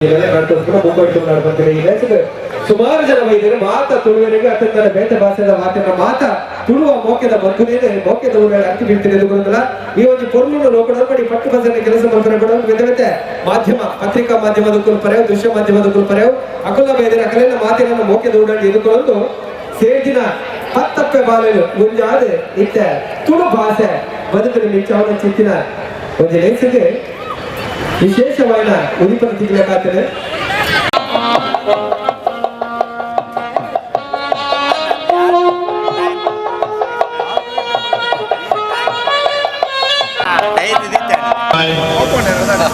ನಡ್ಕೊಂಡು ಸುಮಾರು ಜನ ವೈದ್ಯರು ಮಾತ ತುಳುವರಿಗೆ ಅತ್ಯಂತ ಬೇತೆ ಭಾಷೆದ ಮಾತಿನ ಮಾತ ತುಳುವ ಮೋಕೆದ ಬಂಧುನೇನೆ ಮೋಕೆದ ಊರ ಅರ್ಥ ಬೀಳ್ತಿದೆ. ಈ ಒಂದು ಪೊರ್ಲುನು ಲೋಕದ ಪಡಿ ಪಟ್ಟು ಬಸನ ಕೆಲಸ ಮಾಡ್ತಾರೆ ಕೂಡ. ಬೇತೆ ಬೇತೆ ಮಾಧ್ಯಮ, ಪತ್ರಿಕಾ ಮಾಧ್ಯಮದ ಕುಲ್ಪರೆವು, ದೃಶ್ಯ ಮಾಧ್ಯಮದ ಕುಲ್ಪರೆವು, ಅಕುಲ ಬೈದರೆ ಅಕಲೆಲ್ಲ ಮಾತಿನ ಮೋಕೆದ ಊಡಾಡಿ ಎದುಕೊಂಡು ಸೇರ್ದಿನ ಪತ್ತಪ್ಪೆ ಬಾಲೆಲು ಮುಂಜಾದ ಇತ್ತ ತುಳು ಭಾಷೆ ಬದುಕಲು ಮಿಂಚಾವನ ಚಿಂತಿನ ಒಂದು ಲೇಖಿಗೆ ವಿಶೇಷವಾದ ಉದಿಪನ ತಿಂಗಳಕ್ಕಾಗ್ತದೆ.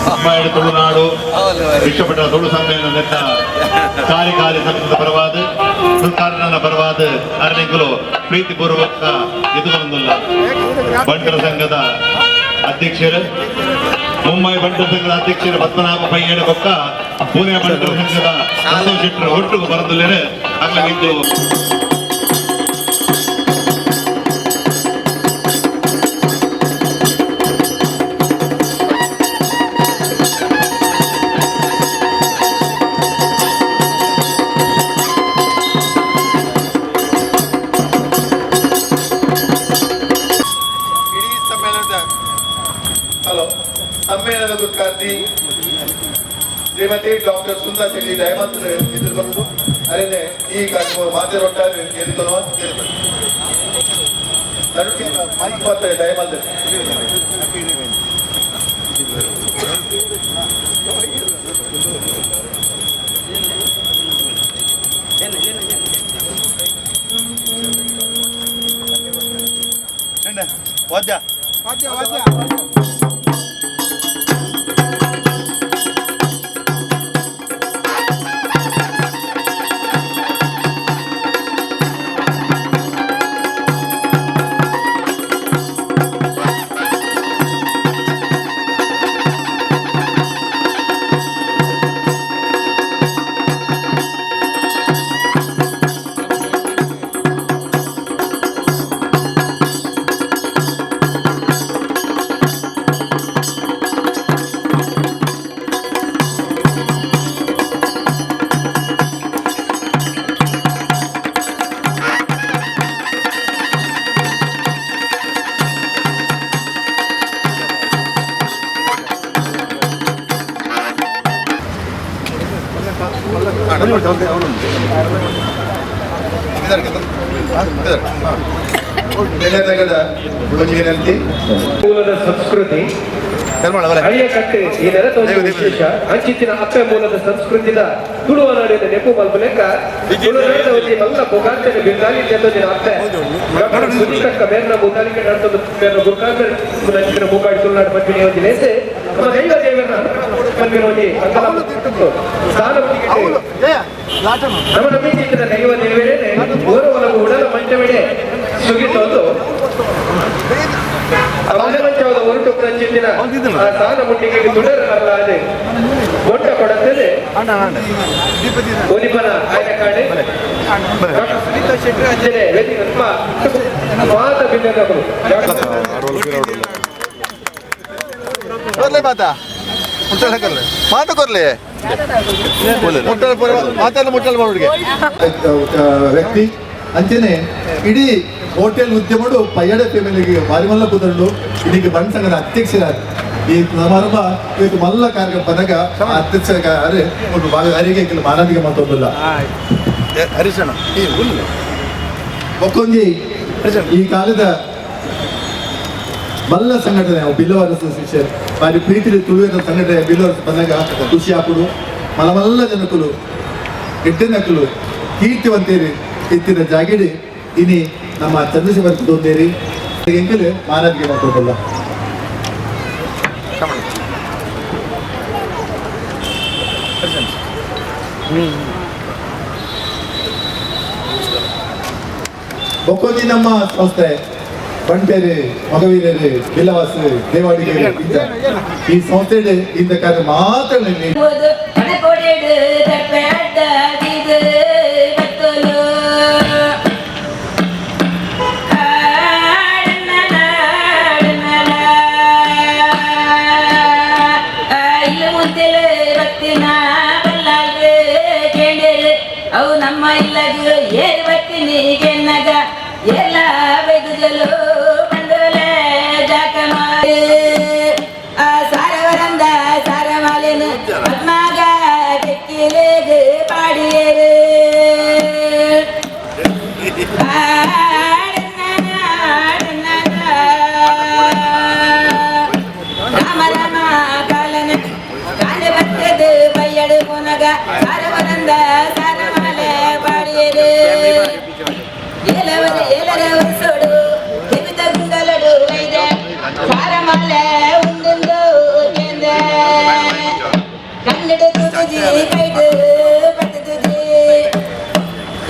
ಮುಂಬೈ ತುಳುನಾಡು ವಿಶ್ವಪಟ್ಟ ತುಳು ಸಮ್ಮೇಳನದ ಕಾರ್ಯಕಾರಿ ಸಮಿತಿಯ ಪರವಾದ, ಸರ್ಕಾರನ ಪರವಾದ ಅರಣಿಗಳು ಪ್ರೀತಿಪೂರ್ವಕ ಎದುರೊಂದಿಲ್ಲ. ಬಂಟರ ಸಂಘದ ಅಧ್ಯಕ್ಷರು, ಮುಂಬೈ ಬಂಟರ ಸಂಘದ ಅಧ್ಯಕ್ಷರು ಪದ್ಮನಾಭ ಪೈಯಡ ಬೊಕ್ಕ ಪುಣೆ ಬಂಟರ ಸಂಘದ ಸಂತೋಷ್ ಶೆಟ್ಟರ್ ಒಟ್ಟು ಬರದುಲ್ಲೇರೆ ಅಗ್ಲ. ಇಡೀ ಸಮ್ಮೇಳನದ, ಹಲೋ, ಸಮ್ಮೇಳನದ ಗುರುಕಾರ್ತಿ ಶ್ರೀಮತಿ ಡಾಕ್ಟರ್ ಸುಂದರ್ ಶೆಟ್ಟಿ ದಯಮಾತ್ರ ಎದುರುಕೊಂಡು ಅರೇನೆ ಈ ಕಾರ್ಯಕ್ರಮ ಮಾತೆ ರೊಟ್ಟಾರೆ ಎದುರು ನಡುವೆ ಮೈಕ್ ಮಾತ್ರ ದಯಮಾತ್ರ. ವಾದ್ಯ. ವಿನಂತಿ. ಮೂಲದ ಸಂಸ್ಕೃತಿ ಅಳಿಯ ಕಟ್ಟೆ ಈ ನೆಲದ ಒಂದು ವಿಶೇಷ. ಅಂಚಿತ್ತಿನ ಅಪ್ಪೆ ಮೂಲದ ಸಂಸ್ಕೃತಿದ ತುಳುವ ನಾಡಿನ ನೆಪು ಮಲ್ಪಲೆಕ್ಕ ತುಳುನಾಡಿನ ಒಂಜಿ ಮಲ್ಲ ಪುಗಾರ್ತೆದ ಬಿರ್ದಾಲಿ ಜೆತ್ತೊಂದಿನ ಅಪ್ಪೆ ಡಾಕ್ಟರ್ ಸುನೀತಕ್ಕ ಮೇರ್ನ ಮುತಾಲಿಕೆ ನಡ್ತೊಂದು ಮೇರ್ನ ಗುರ್ಕಾರ್ಮೆರ್ ನಂಚಿನ ಮೂಕಾಡಿ ತುಳುನಾಡು ಪನ್ಪಿನ ಒಂಜಿ ಲೇಸೆ ನಮ್ಮ ದೈವ ದೇವರನ್ನ ಪನ್ಪಿನ ಒಂಜಿ ಅಂಕಲ ಸ್ಥಾನ. ನಮ್ಮ ನಂಬಿಕೆ ದೈವ ದೇವರೇನೆ ಓರವಲಗು ಉಡಲ ಮಂಚವಿಡೆ ಸುಗಿತೊಂದು ಮಂಚವದ ಹೊರಟು ಪ್ರಚಿತ್ತಿನ ಆ ಸಾಲ ಮುಟ್ಟಿಗೆ ತುಡರ್ ಅಲ್ಲಾದೆ ಗೊಟ್ಟ ಕೊಡತ್ತದೆ ಉದಿಪನ ಆಯ್ನ ಕಾಡೆ ಡಾಕ್ಟರ್ ಸುನೀತಾ ಶೆಟ್ಟಿ ಅಂಜನೆ ವೇದಿಕೆ ಮಾತ ಬಿಲ್ಲದವರು. ಕೊರ್ಲೆ ಮಾತಾ ಮುಟ್ಟಲ್ ಹಾಕರ್ಲೆ ಮಾತ ಕೊರ್ಲೆ ಮುಟ್ಟಲ್ ಮಾತೆಲ್ಲ ಮುಟ್ಟಲ್ ಮಾಡೋರಿಗೆ ವ್ಯಕ್ತಿ. ಅಂಚನೆ ಇಡೀ ಹೋಟೆಲ್ ಉದ್ಯಮಡು ಪಯ್ಯಡ ಫ್ಯಾಮಿಲಿಗೆ ಬಾರಿ ಮಲ್ಲ ಪುದರುಂಡು. ಇದಕ್ಕೆ ಬಣ್ಣ ಸಂಘದ ಅಧ್ಯಕ್ಷರಾದ ಈ ಸಮಾರಂಭ ಇವತ್ತು ಮಲ್ಲ ಕಾರ್ಯಕ್ರಮ ಬಂದಾಗ ಅಧ್ಯಕ್ಷ ಅರೆ ಒಂದು ಬಾರಿ ಅರಿಗೆ ಮಾನಾದಿಗೆ ಮಾತೊಂದಿಲ್ಲ. ಹರಿಶಣ್ಣ. ಒಕ್ಕೊಂಜಿ ಈ ಕಾಲದ ಮಲ್ಲ ಸಂಘಟನೆ ಬಿಲ್ಲವರ ಅಸೋಸಿಯೇಷನ್. ಬಾರಿ ಪ್ರೀತಿ ತುಳುವಿನ ಸಂಘಟನೆ ಬಿಲ್ಲವರ ಬಂದಾಗ ಖುಷಿ ಆಪುಡು. ಮಲ್ಲ ಮಲ್ಲ ಜನಕುಲು, ಎಡ್ಡೆನಕುಲು, ಕೀರ್ತಿವಂತೇರಿ ಇತ್ತಿನ ಜಾಗಿಡಿ ಇನಿ ನಮ್ಮ ಚಂದ್ರಶೇಖರ್ ತೋಂದೇರಿ ಎಂಕಲು ಮಾನಾದಿಗೆ ಮಾತೊಂದಿಲ್ಲ. ಬೊಕ್ಕೊಂಜಿ ನಮ್ಮ ಸಂಸ್ಥೆ ಬಂಟೇರಿ, ಮಗವೀರರು, ಬಿಲ್ಲವಾಸ, ದೇವಾಡಿಗರು ಇಂಚ ಈ ಸಂಸ್ಥೆ ಇಂಥ ಕಾರ್ಯ ಮಾತ್ರ. ಕೊಡೆಡು ತಪ್ಪೆಡ್ಡದಿದು ಬತ್ತಲು ಇಲ್ಲ ಮುಂದೆಲೆ ಬತ್ತಿನ. ನಮ್ಮ ಇಲ್ಲಗ ಏರು ಬತ್ತೀನಿ ಗೆನ್ನಗ ಎಲ್ಲ ಬೈದುಜಲು ಬಂದೋಲೆ ಜಾಕಮ ಆ ಸಾರವರಂದ ಸಾರಮಾಲೆನು ಪದ್ಮಾಗ ಕೆಕ್ಕಿಲೇಗು ಪಾಡಿಯರು ರಾಮ ರಾಮ ಕಾಲನ ಕಾಲ ಬತ್ತದು ಬಯ್ಯಡು ಪೋನಗ ಸಾರವರಂದ ಸಾರಮಾಲೆ ಪಾಡಿಯರು ಏಲವರು ಏಲರ ಸೊಡು ತಿರುತ ಗುಂಡಲಡು ವೈದೆ ಸಾರಮಾಲೆ ಉಂದುಂದು ಕೇಂದೆ ಕನ್ನಡ ತುಜಿ ಕೈಡು ಪತ್ತು ತುಜಿ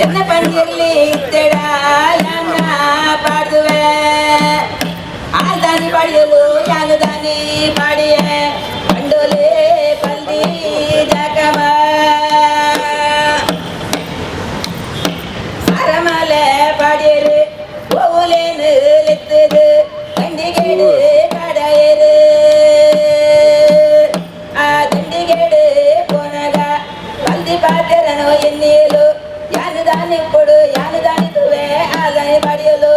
என்ன பஞ்சிர்லி இத்தடா பாடுவே ஆள் தானி பாடியலு யானு தானி பாடிய பண்டோலே பல்தி ஜாக்கமா சாரமால பாடியரு ஓவுலேன்னு லெத்துது கண்டிகேடு காடாயரு ಆ ದಂಡಿಗೇಡು ಪೋನಗ பல்தி ಪಾತೆರನು ಎನ್ನಿಯಲು ಯಾನು ದಾನಿ ಕೊಡು ಯಾನು ದಾನಿ ತುವೆ ಆದಾನಿ ಪಡೆಯಲು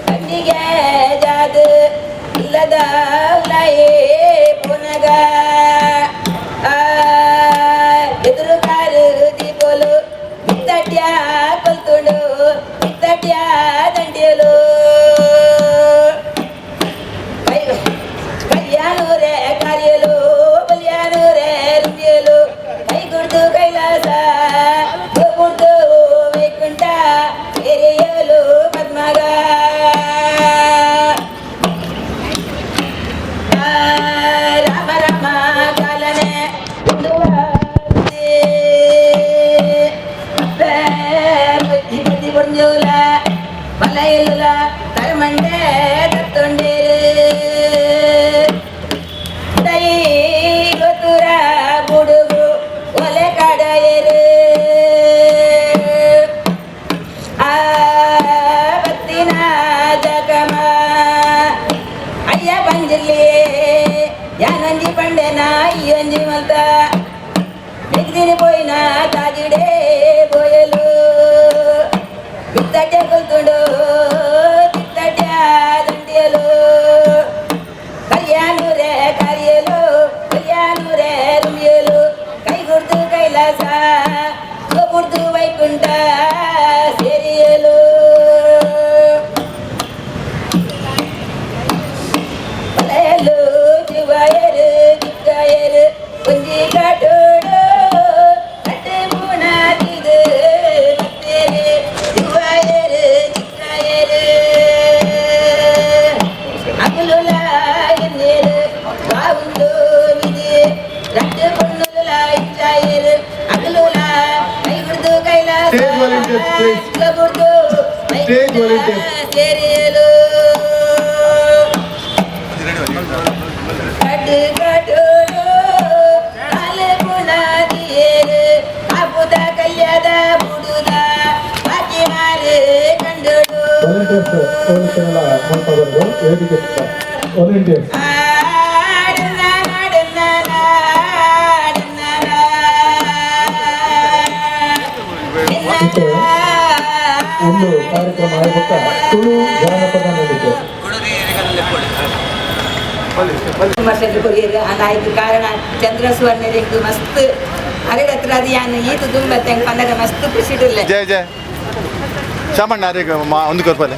ಕಂಡಿಗೆ ಜಾದು ಇಲ್ಲದ ಉಲಾಯೇ ಪೋನಗ ಆ ಎದುರು ಕಾರು ದೀಪೋಲು ಮಿತ್ತಟ್ಯ ಕೊಲ್ತುಂಡು ಮಿತ್ತಟ್ಯ ದಂಡಿಯಲು ಕಲ್ಯಾಣೂರೇ ಕಾರ್ಯಲು ಬಲ್ಯಾನೂರೇ ರುಂಡಿಯಲು ಕೈ ಗುಡ್ದು ಕೈಲಾಸ ಗುಡ್ದು ವೈಕುಂಠ ಎರೆಯಲು ಪದ್ಮಗ ರಾಮ ರಾಮ ಕಾಲನೆ பொறிஞ்சூல வலையிலுல தரமண்டே தத்தொண்டேரு ದೈವತುರ ಬುಡುಗು ಒಲೆ ಕಡೆಯರು ಆ ಬತ್ತಿನ ಜಗಮ ಅಯ್ಯ ಪಂಜಿರ್ಲಿ ಯಾನಂಜಿ ಪಂಡೆನ ಅಯ್ಯಂಜಿ ಮಲ್ತ ಮಿಗ್ದಿನಿ ಪೋಯಿನ ತಾಜಿಡೆ ಬೋಯಲು ಬಿತ್ತಟ್ಟೆ ಕೊಲ್ತುಂಡು ತಿತ್ತಟ್ಟೆ ದಂಡಿಯಲು ಕಲ್ಯಾಣೂರೇ ಕರಿಯಲು ಕಲ್ಯಾಣೂರೇ ರುಮಿಯಲು ಕೈ ಗುರ್ದು ಕೈಲಾಸ ಗುರ್ದು ವೈಕುಂಠ ಸೇರಿಯಲು ಬಲೆಯಲು ಜುವಾಯರು ಚಿಕ್ಕಾಯರು ಒಂಜಿ ಕಾಟೋಡು ಕಟ್ಟು ಮೂಣಾತಿದು ಬತ್ತೇರು ಜುವಾಯರು ಚಿಕ್ಕಾಯರು ಅಗಲುಲ ಎನ್ನೇರು ಬಾವುಂಡು ವಿಧಿ ರಟ್ಟು ಪೊಣ್ಣುಲ ಇಚ್ಚಾಯರು ಅಗಲುಲ ಕೈ ಗುಡ್ದು Kailasa Stage volunteers, please. ಗುಡ್ದು Stage volunteers. ಸೇರಿಯಲು ಕಟ್ಟು ಕಟ್ಟೋಡು ಕಾಲು ಪುಣಾದಿಯೇರು ಕಾಪುದ ಕಲ್ಯಾದ ಬುಡುದ ಬಾಕಿ ಮಾರು ಕಂಡೋಡು ವಾಲಂಟಿಯರ್ಸ್ ಸೋಲಿಕೆಲ್ಲ ಮುಲ್ಪ ಬಂದು ವೇದಿಕೆ ವಾಲಂಟಿಯರ್ಸ್ ಆಡನ್ನ ನಾಡನ್ನ ನಾಡನ್ನ ಇತ್ತೆ ಒಂದು ಕಾರ್ಯಕ್ರಮ ಆಗುತ್ತಾ ತುಳು ಜಾನಪದ ನಡೀತು. ಕುಮಾರ್ ಕೊರಿಯರು ಆಯ್ತು ಕಾರಣ ಚಂದ್ರ ಸುವರ್ಣರಿಗೆ ಮಸ್ತ್ ಅರೆಡ ಹತ್ರ ಅದು ಯಾನು ಈತು ತುಂಬ ತಂಗ್ ಪಂಡಗ ಮಸ್ತ್ ಖುಷಿ ಇಡಲೆ. ಜಯ ಜಯ ಶಾಮಣ್ಣ ಅರೆ ಒಂದು ಕೊರ್ಪಲೆ.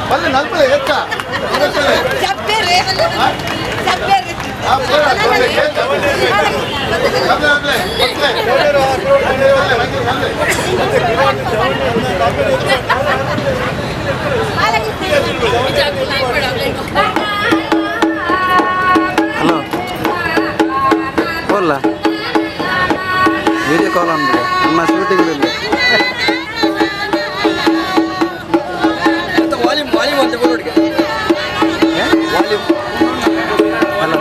ಬಲ್ಲೆ ನಲ್ಪಲೆ ಎತ್ತ. ಚಪ್ಪೇರೆ ಚಪ್ಪೇರೆ. ಆ, ಬೇಡ, ಬೇಡ, ಎತ್ತ. ಬಲ್ಲೆ, ಬಲ್ಲೆ, ಬಲ್ಲೆ. ಬಲ್ಲೆ, ಬಲ್ಲೆ. ಹಲೋ, ಬೋಲ್ಲ ವಿಡಿಯೋ ಕಾಲ್ ಅಂದ್ಬಿಡಿ, ನಮ್ಮ ಶೂಟಿಂಗ್. ವಾಲ್ಯೂಮ್ ವಾಲ್ಯೂಮ್ ಅಂತ ಬೋರ್ಡ್ಗೆ. ವಾಲ್ಯೂಮ್. ಹಲೋ.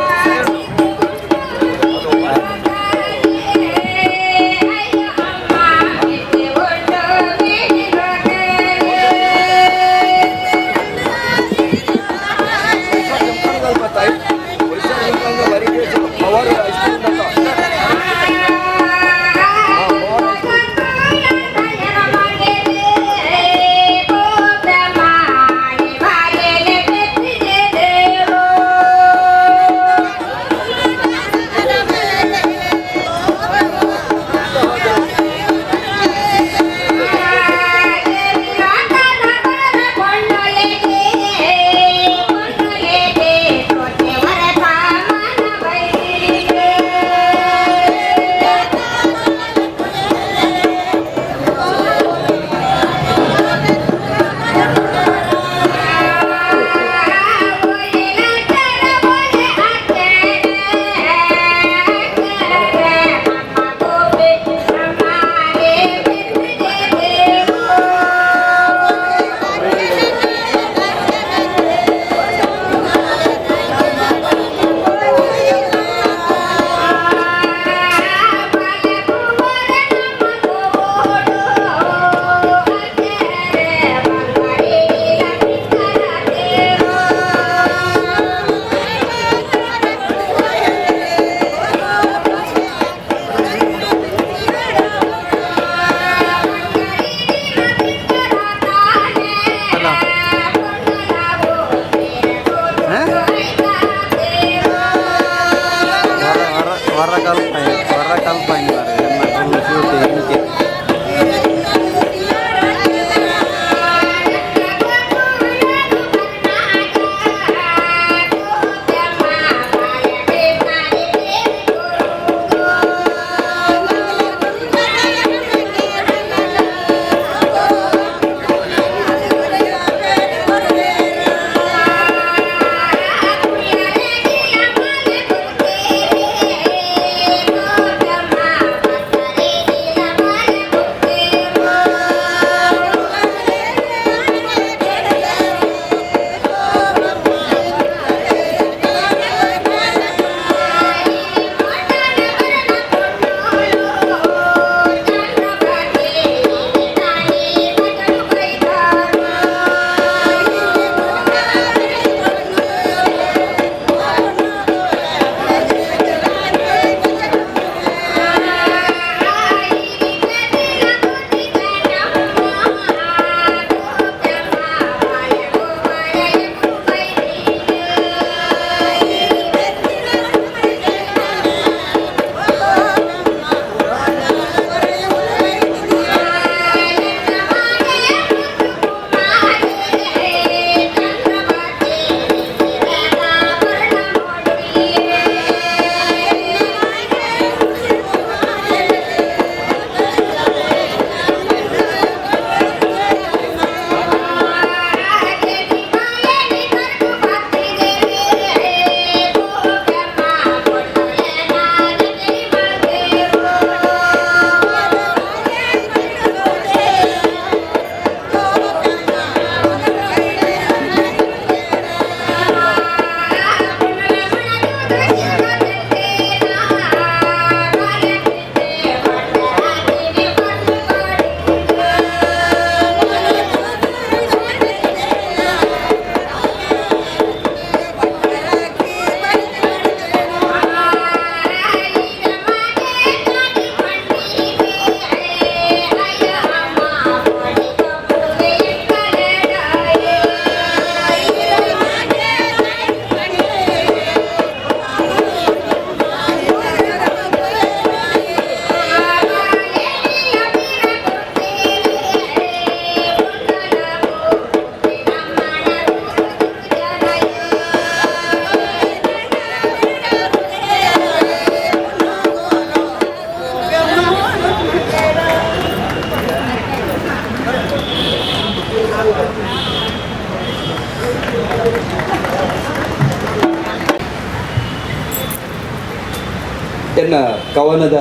ಎನ್ನ ಕವನದ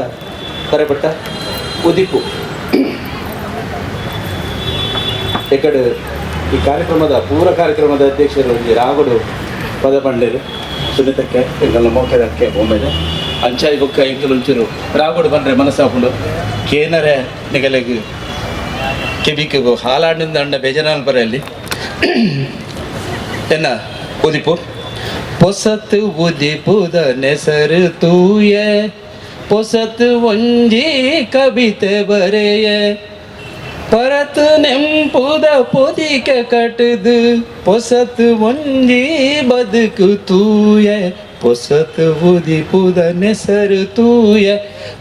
ತರೆಪಟ್ಟ ಉದಿಪು ಎಕಡೆ ಈ ಕಾರ್ಯಕ್ರಮದ ಪೂರ ಕಾರ್ಯಕ್ರಮದ ಅಧ್ಯಕ್ಷರು ಒಂಜಿ ರಾಗುಡು ಪದ ಪಂಡೇರು ಸುನಿತಕ್ಕೆ ಎಂಕಲ್ನ ಮೋಕೆದಕ್ಕೆ ಬೊಂಬೆದೆ ಅಂಚಾಯಿ ಬೊಕ್ಕ ಎಂಕಲ್ ಒಂಚೂರು ರಾಗುಡು ಬಂದ್ರೆ ಮನಸ್ಸಾಪುಂಡು ಕೇನರೆ ನಿಗಲೆಗ್ ಕೆಬಿಕ್ ಹಾಲಾಡಿಂದ ಅಂಡ ಬೇಜನಾನ್ ಪರೆಯಲ್ಲಿ ಎನ್ನ ಉದಿಪು ಪೊಸತ್ ಉದಿಪುದ ನೆಸರು ತೂಯೆ ಪೊಸತ್ ಒಂಜಿ ಕವಿತೆ ಬರೆಯೆ ಪರತ್ ನೆಂಪುದ ಪೊದಿಕೆ ಕಟ್ಟದು ಪೊಸತ್ ಒಂಜಿ ಬದುಕು ತೂಯೆ ಪೊಸತ್ ಉದಿಪುದ ನೆಸರು ತೂಯೆ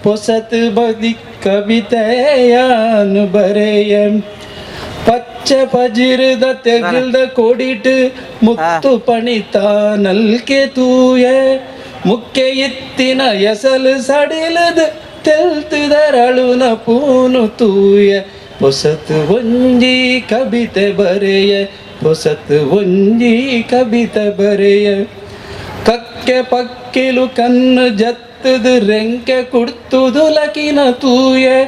ಪೊಸತ್ ಬದಿ ಕವಿತೆಯಾನು ಬರೆಯೆ ಪಚ್ಚ ಪಜಿರದ ತೆಗಿಲ್ದ ಕೊಡಿಟ್ ಮುತ್ತು ಪಣಿತ ನಲ್ಕೆ ತೂಯೆ ಮುಕ್ಕೆ ಇತ್ತಿನ ಎಸಲು ಸಡಿಲದ ತೆಲ್ತುದರಳುನ ಪೂನು ತೂಯೆ ಪೊಸತ್ ಒಂಜಿ ಕವಿತೆ ಬರೆಯ ಪೊಸತ್ ಒಂಜಿ ಕವಿತೆ ಬರೆಯ ಕಕ್ಕೆ ಪಕ್ಕಿಲು ಕಣ್ಣು ಜತ್ತದು ರೆಂಕೆ ಕುಡ್ತುದು ಲಕಿನ ತೂಯೆ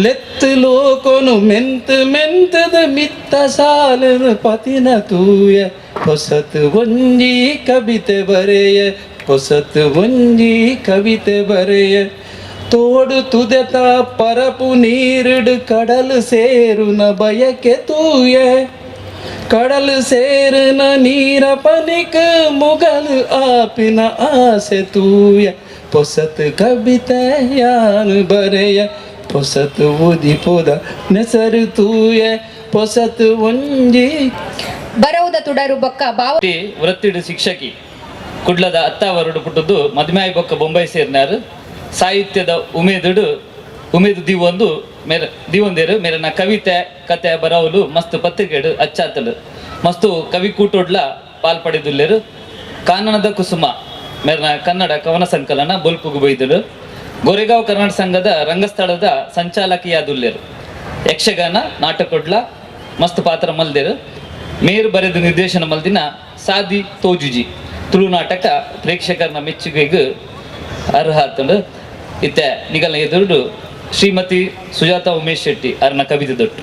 ಲೆತ್ತು ಲೋಕೊನು ಮೆಂತು ಮೆಂತದ ಮಿತ್ತ ಸಾಲನು ಪತಿನ ತೂಯ ಹೊಸತು ಒಂಜಿ ಕವಿತೆ ಬರೆಯ ಹೊಸತು ಒಂಜಿ ಕವಿತೆ ಬರೆಯ ತೋಡು ತುದೆತ ಪರಪು ನೀರುಡು ಕಡಲು ಸೇರುನ ಬಯಕೆ ತೂಯ ಕಡಲು ಸೇರುನ ನೀರ ಪನಿಕ ಮುಗಲು ಆಪಿನ ಆಸೆ ತೂಯ ಪೊಸತ್ ಕವಿತೆ ಯಾನು ಬರೆಯ ಪೊಸತ್ ಉದಿಪುದ ನೆಸರು ತೂಯ ಪೊಸತ್ ಒಂಜಿ ಬರವುದ ತುಡರು ಬೊಕ್ಕ ಬಾವ ವೃತ್ತಿಡು ಶಿಕ್ಷಕಿ ಕುಡ್ಲದ ಅತ್ತಾವರುಡು ಪುಟ್ಟದ್ದು ಮದ್ಮ್ಯಾಯಿ ಬೊಕ್ಕ ಬೊಂಬೈ ಸೇರಿನಾರು ಸಾಹಿತ್ಯದ ಉಮೇದುಡು ಉಮೇದು ದಿವೊಂದು ಮೇರ ದಿವೊಂದೇರು ಮೇರನ ಕವಿತೆ ಕತೆ ಬರವಲು ಮಸ್ತ್ ಪತ್ರಿಕೆಡು ಅಚ್ಚಾತಲು ಮಸ್ತು ಕವಿ ಕೂಟೋಡ್ಲ ಪಾಲ್ ಪಡೆದುಲ್ಲೇರು ಕಾನನದ ಕುಸುಮ ಮೇರನ ಕನ್ನಡ ಕವನ ಸಂಕಲನ ಬೊಲ್ಪುಗು ಬೈದಳು ಗೋರೆಗಾಂವ್ ಕರ್ನಾಟಕ ಸಂಘದ ರಂಗಸ್ಥಳದ ಸಂಚಾಲಕಿಯಾದುಲ್ಲೇರು ಯಕ್ಷಗಾನ ನಾಟಕೊಡ್ಲ ಮಸ್ತ್ ಪಾತ್ರ ಮಲ್ದೇರು ಮೇರು ಬರೆದು ನಿರ್ದೇಶನ ಮಲ್ದಿನ ಸಾದಿ ತೋಜುಜಿ ತುಳು ನಾಟಕ ಪ್ರೇಕ್ಷಕರನ ಮೆಚ್ಚುಗೆಗೆ ಅರ್ಹ ಆತಂಡು ಇತ್ತೆ ನಿಗಲ ಎದುರುಡು ಶ್ರೀಮತಿ ಸುಜಾತ ಉಮೇಶ್ ಶೆಟ್ಟಿ ಅರ್ನ ಕವಿತೆ ದೊಟ್ಟು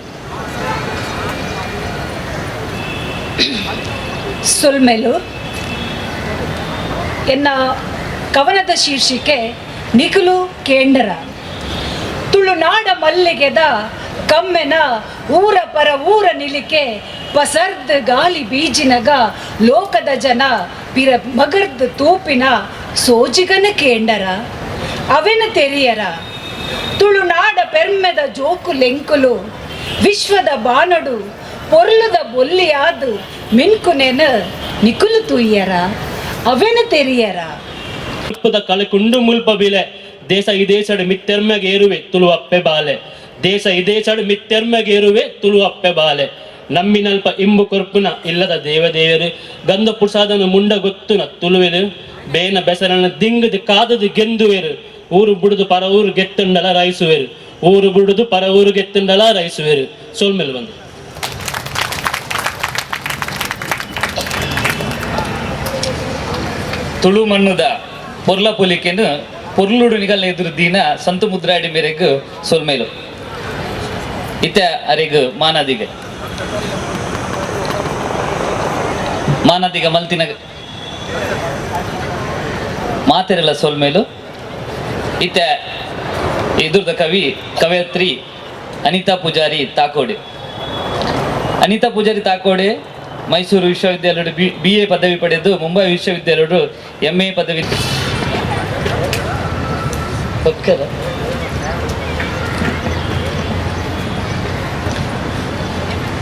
ಸೊಲ್ಮೆಲು ಎನ್ನ ಕವನದ ಶೀರ್ಷಿಕೆ ನಿಖಲು ಕೇಂಡರ. ತುಳುನಾಡ ಮಲ್ಲಿಗೆದ ಕಮ್ಮೆನ ಊರ ಪರ ಊರ ನಿಲಿಕೆ ಪಸರ್ದ್ ಗಾಲಿ ಬೀಜಿನಗ ಲೋಕದ ಜನ ಪಿರ ಮಗರ್ದ್ ತೂಪಿನ ಸೋಜಿಗನ ಕೇಂಡರ ಅವೆನ ತೆರಿಯರ. ತುಳುನಾಡ ಪೆರ್ಮೆದ ಜೋಕು ಲೆಂಕುಲು ವಿಶ್ವದ ಬಾನಡು ಪೊರ್ಲುದ ಬೊಲ್ಲಿಯಾದ ಮಿನ್ಕುನೆನ ನಿಕುಲು ತೂಯರ ಅವೆನ ತೆರಿಯರ. ಕಳಕುಂಡು ಮುಲ್ಪ ಬಿಲೆ ದೇಶ ಇದೇಶಡು ಮಿತ್ತೆರ್ಮೆಗೇರುವೆ ತುಳು ಅಪ್ಪೆ ಬಾಲೆ ದೇಶ ಇದೇಶಡು ಮಿತ್ತೆರ್ಮೆಗೇರುವೆ ತುಳು ಅಪ್ಪೆ ಬಾಲೆ ನಮ್ಮಿನಲ್ಪ ಇಂಬು ಕೊರ್ಪುನ ಇಲ್ಲದ ದೇವದೇವರು ಗಂಧ ಪುರುಷಾದನು ಮುಂಡ ಗೊತ್ತುನ ತುಳುವೆರು ಬೇನ ಬೆಸರನ ದಿಂಗದು ಕಾದದು ಗೆಂದುವೆರು ಊರು ಬುಡುದು ಪರ ಊರು ಗೆತ್ತುಂಡಲ ರೈಸುವೆರು ಊರು ಬುಡುದು ಪರ ಊರು ಗೆತ್ತುಂಡಲ ರೈಸುವೆರು ಸೋಲ್ಮೇಲೆ ಬಂದು ತುಳು ಮಣ್ಣುದ ಪೊರ್ಲ ಪೊಲಿಕೆನು ಪೊರ್ಲುಡು ನಿಗಲ್ ಎದುರು ದೀನ ಸಂತು ಮುದ್ರಾಡಿ ಮೇರೆಗ್ ಸೊಲ್ಮೇಲು ಇತ್ತೆ ಅರೆಗ್ ಮಾನಾದಿಗೆ ಮಾನಾದಿಗ ಮಲ್ತಿನ ಮಾತೆರೆಲ್ಲ ಸೊಲ್ಮೇಲು ಇತ್ತೆ ಎದುರ್ದ ಕವಿ ಕವಯತ್ರಿ ಅನಿತಾ ಪೂಜಾರಿ ತಾಕೋಡೆ. ಅನಿತಾ ಪೂಜಾರಿ ತಾಕೋಡೆ ಮೈಸೂರು ವಿಶ್ವವಿದ್ಯಾಲಯದ ಬಿ ಎ ಪದವಿ ಪಡೆದು ಮುಂಬೈ ವಿಶ್ವವಿದ್ಯಾಲಯದ ಎಂ ಎ ಪದವಿ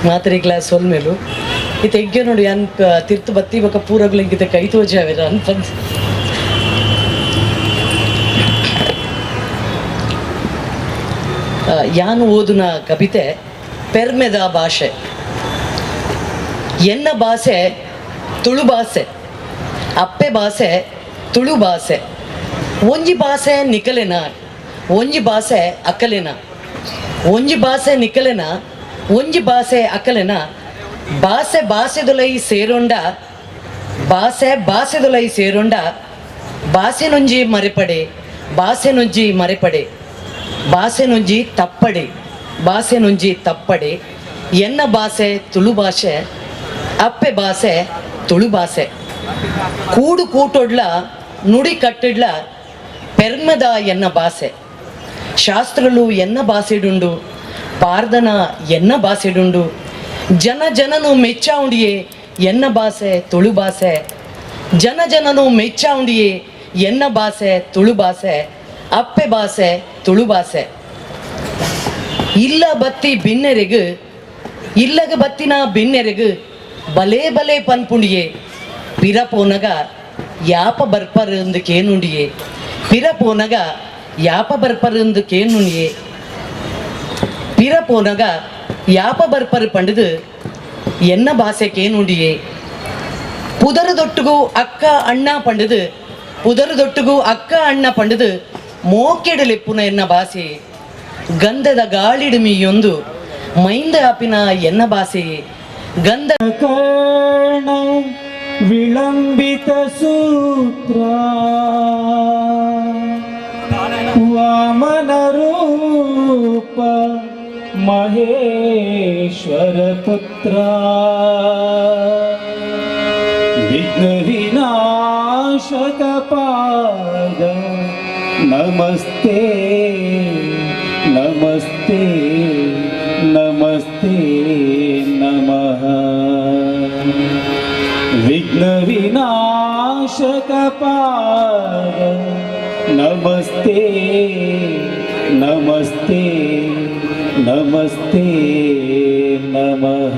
ಮಾತ್ರೆ ಕ್ಲಾಸ್ ಒಲ್ಮೇಲು ಇತ್ತೆ ಎಗ್ಗೆ ನೋಡಿ ಅನ್ ತಿರ್ತು ಬತ್ತಿ ಬೊಕ ಪೂರಗುಲು ಇಂಕಿತ ಕೈ ತೋಜಾವೆರ ಅನ್ಪಂದ್ ಯಾನು ಓದುನ ಕವಿತೆ ಪೆರ್ಮೆದ ಭಾಷೆ. ಎನ್ನ ಭಾಷೆ ತುಳು ಭಾಷೆ, ಅಪ್ಪೆ ಭಾಷೆ ತುಳು ಭಾಷೆ. ಒಂಜಿ ಭಾಷೆ ನಿಕಲೆನ, ಒಂಜಿ ಭಾಷೆ ಅಕ್ಕಲೆನ, ಒಂಜಿ ಭಾಷೆ ನಿಕಲೆನ, ಒಂಜಿ ಭಾಷೆ ಅಕ್ಕಲೆನ. ಬಾಸೆ ಬಾಸೆದುಲೈ ಸೇರೊಂಡ ಬಾಸೆ ಬಾಸೆದುಲೈ ಸೇರೊಂಡ ಬಾಸೆನೊಂಜಿ ಮರೆಪಡೆ ಬಾಸೆನೊಂಜಿ ಮರೆಪಡೆ ಬಾಸೆನೊಂಜಿ ತಪ್ಪಡೆ ಬಾಸೆನೊಂಜಿ ತಪ್ಪಡೆ ಎನ್ನ ಬಾಸೆ ತುಳು ಭಾಷೆ ಅಪ್ಪೆ ಬಾಸೆ ತುಳು ಭಾಷೆ ಕೂಡು ಕೂಟೊಡ್ಲ ನುಡಿ ಕಟ್ಟಿಡ್ಲ ಪೆರ್ಮದ ಎನ್ನ ಬಾಸೆ ಶಾಸ್ತ್ರಲು ಎನ್ನ ಬಾಸೆಡುಂಡು ಪಾರ್ದನ ಎನ್ನ ಬಾಸೆಡುಂಡು ಜನ ಜನನು ಮೆಚ್ಚಾವುಂಡಿಯೇ ಎನ್ನ ಬಾಸೆ ತುಳು ಭಾಷೆ ಜನ ಜನನು ಮೆಚ್ಚಾವುಂಡಿಯೇ ಎನ್ನ ಬಾಸೆ ತುಳು ಭಾಷೆ ಅಪ್ಪೆ ಭಾಷೆ ತುಳು ಭಾಷೆ ಇಲ್ಲ ಬತ್ತಿ ಬಿನ್ನೆರೆಗು ಇಲ್ಲಗ ಬತ್ತಿನ ಬಿನ್ನೆರೆಗು ಬಲೆ ಬಲೆ ಪನ್ಪುಂಡಿಯೇ ಪಿರ ಪೋನಗ ಯಾಪ ಬರ್ಪರಂದು ಕೇನುಂಡಿಯೇ ಪಿರ ಪೋನಗ ಯಾಪ ಬರ್ಪರಂದು ಕೇನುಂಡಿಯೇ ಪಿರ ಪೋನಗ ಯಾಪ ಬರ್ಪರು ಪಂಡುದು ಎನ್ನ ಭಾಷೆ ಕೇನುಂಡಿಯೇ ಪುದರು ದೊಟ್ಟುಗು ಅಕ್ಕ ಅಣ್ಣ ಪಂಡುದು ಪುದರು ದೊಟ್ಟುಗು ಅಕ್ಕ ಅಣ್ಣ ಪಂಡುದು ಮೋಕೆಡಲೆಪ್ಪುನ ಎನ್ನ ಭಾಷೆ ಗಂಧದ ಗಾಳಿಡುಮಿಯೊಂದು ಮೈಂದ ಆಪಿನ ಎನ್ನ ಭಾಷೆ ಗಂಧ ಕರ್ಣ ವಿಳಂಬಿತ ಸೂತ್ರ ವಾಮನ ರೂಪ ಮಹೇಶ್ವರ ಪುತ್ರ ವಿಘ್ನ ವಿನಾಶಕ ಪಾದ ನಮಸ್ತೆ ನಮಸ್ತೆ ನಮಸ್ತೆ ನಮಃ ವಿಘ್ನ ವಿನಾಶಕ ಪಾದ ನಮಸ್ತೆ ನಮಸ್ತೆ ನಮಸ್ತೆ ನಮಃ.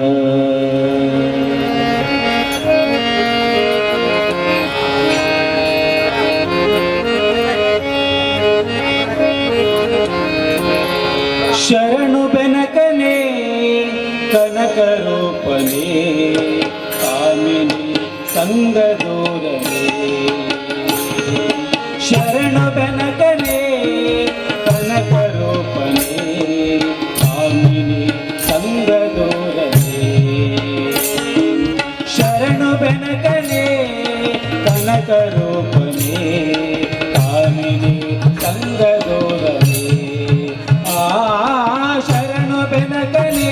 ಶರಣು ಬೆನಕನೆ ಕನಕರೂಪನೆ ಕಾಮಿನಿ ಸಂಗದೂರನೆ. ಶರಣು ಬೆನಕನೆ ಕನಕರೂಪನೆ ಕಾಮಿನಿ ಸಂಗದೂರನೆ. ಶರಣು ಬೆನಕನೆ ಕನಕರೂಪನೆ ಕಾಮಿನಿ ಸಂಗದೂರನೆ. ಆ ಶರಣು ಬೆನಕನೆ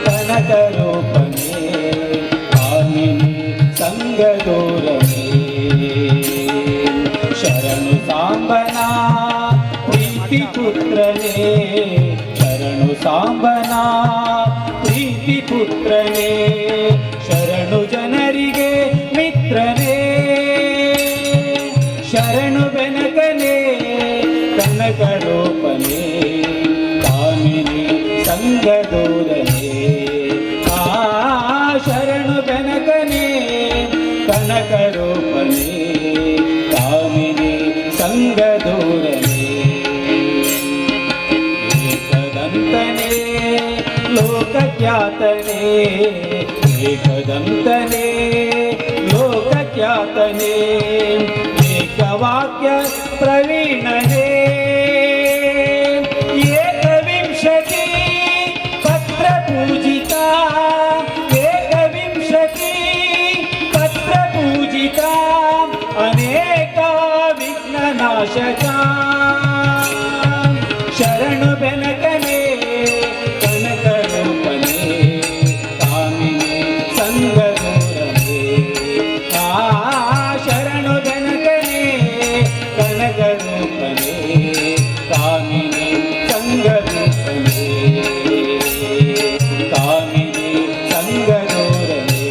ಕನಕರೂಪನೆ ಕಾಮಿನಿ ಸಂಗದೂರನೆ. ಶರಣು ಸಾಂಬನ ಪ್ರೀತಿ ಪುತ್ರನೇ ಶರಣು ಸಾಂಬನ ಪ್ರೀತಿ ಪುತ್ರನೇ ಶರಣು ಜನರಿಗೆ ಮಿತ್ರನೇ. ಶರಣು ಬೆನಕನೆ ಕನಕರೂಪನೆ ಕಾಮಿನಿ ಸಂಗದೂರನೆ. ಆ ಶರಣು ಬೆನಕನೆ ಕನಕರೂಪನೆ ಕಾಮಿನಿ ಸಂಗದೂರನೆ. ಏಕದಂತನೇ ಲೋಕಖ್ಯಾತನೇ ಏಕದಂತನೇ ಲೋಕಖ್ಯಾತನೇ ಏಕವಾಕ್ಯ ಪ್ರವೀಣನೇ. ಏಕವಿಂಶತಿ ಪತ್ರ ಪೂಜಿತ ಏಕವಿಂಶತಿ ಪತ್ರ ಪೂಜಿತ ಅನೇಕ ವಿಘ್ನನಾಶಕ. ಶರಣು ಬೆನಕನೆ ಕನಕರೂಪನೆ ಕಾಮಿನಿ ಸಂಗದೂರನೆ. ಆ ಶರಣು ಬೆನಕನೆ ಕನಕರೂಪನೆ ಕಾಮಿನಿ ಸಂಗರೂಪನೆ ಕಾಮಿನಿ ಸಂಗದೂರನೆ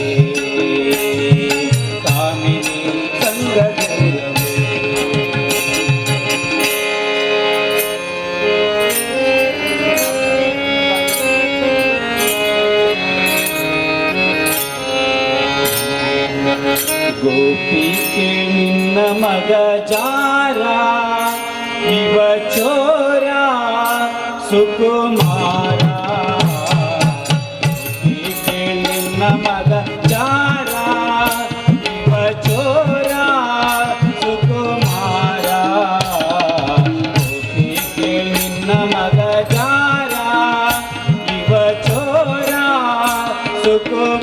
ಕಾಮಿನಿ ಸಂಗದೂರನೆ. ಗೋಪಿಕೆ ನಿನ್ನ ಮಗ ಜಾರ ಇವ ಚೋರ ಸುಕುಮಾರ. ಗೋಪಿಕೆ ನಿನ್ನ ಮಗ ಜಾರ ಇವ ಚೋರ ಸುಕುಮಾರ. ಗೋಪಿಕೆ ನಿನ್ನ ಮಗ ಜಾರ ಇವ ಚೋರ ಸುಕುಮಾರ.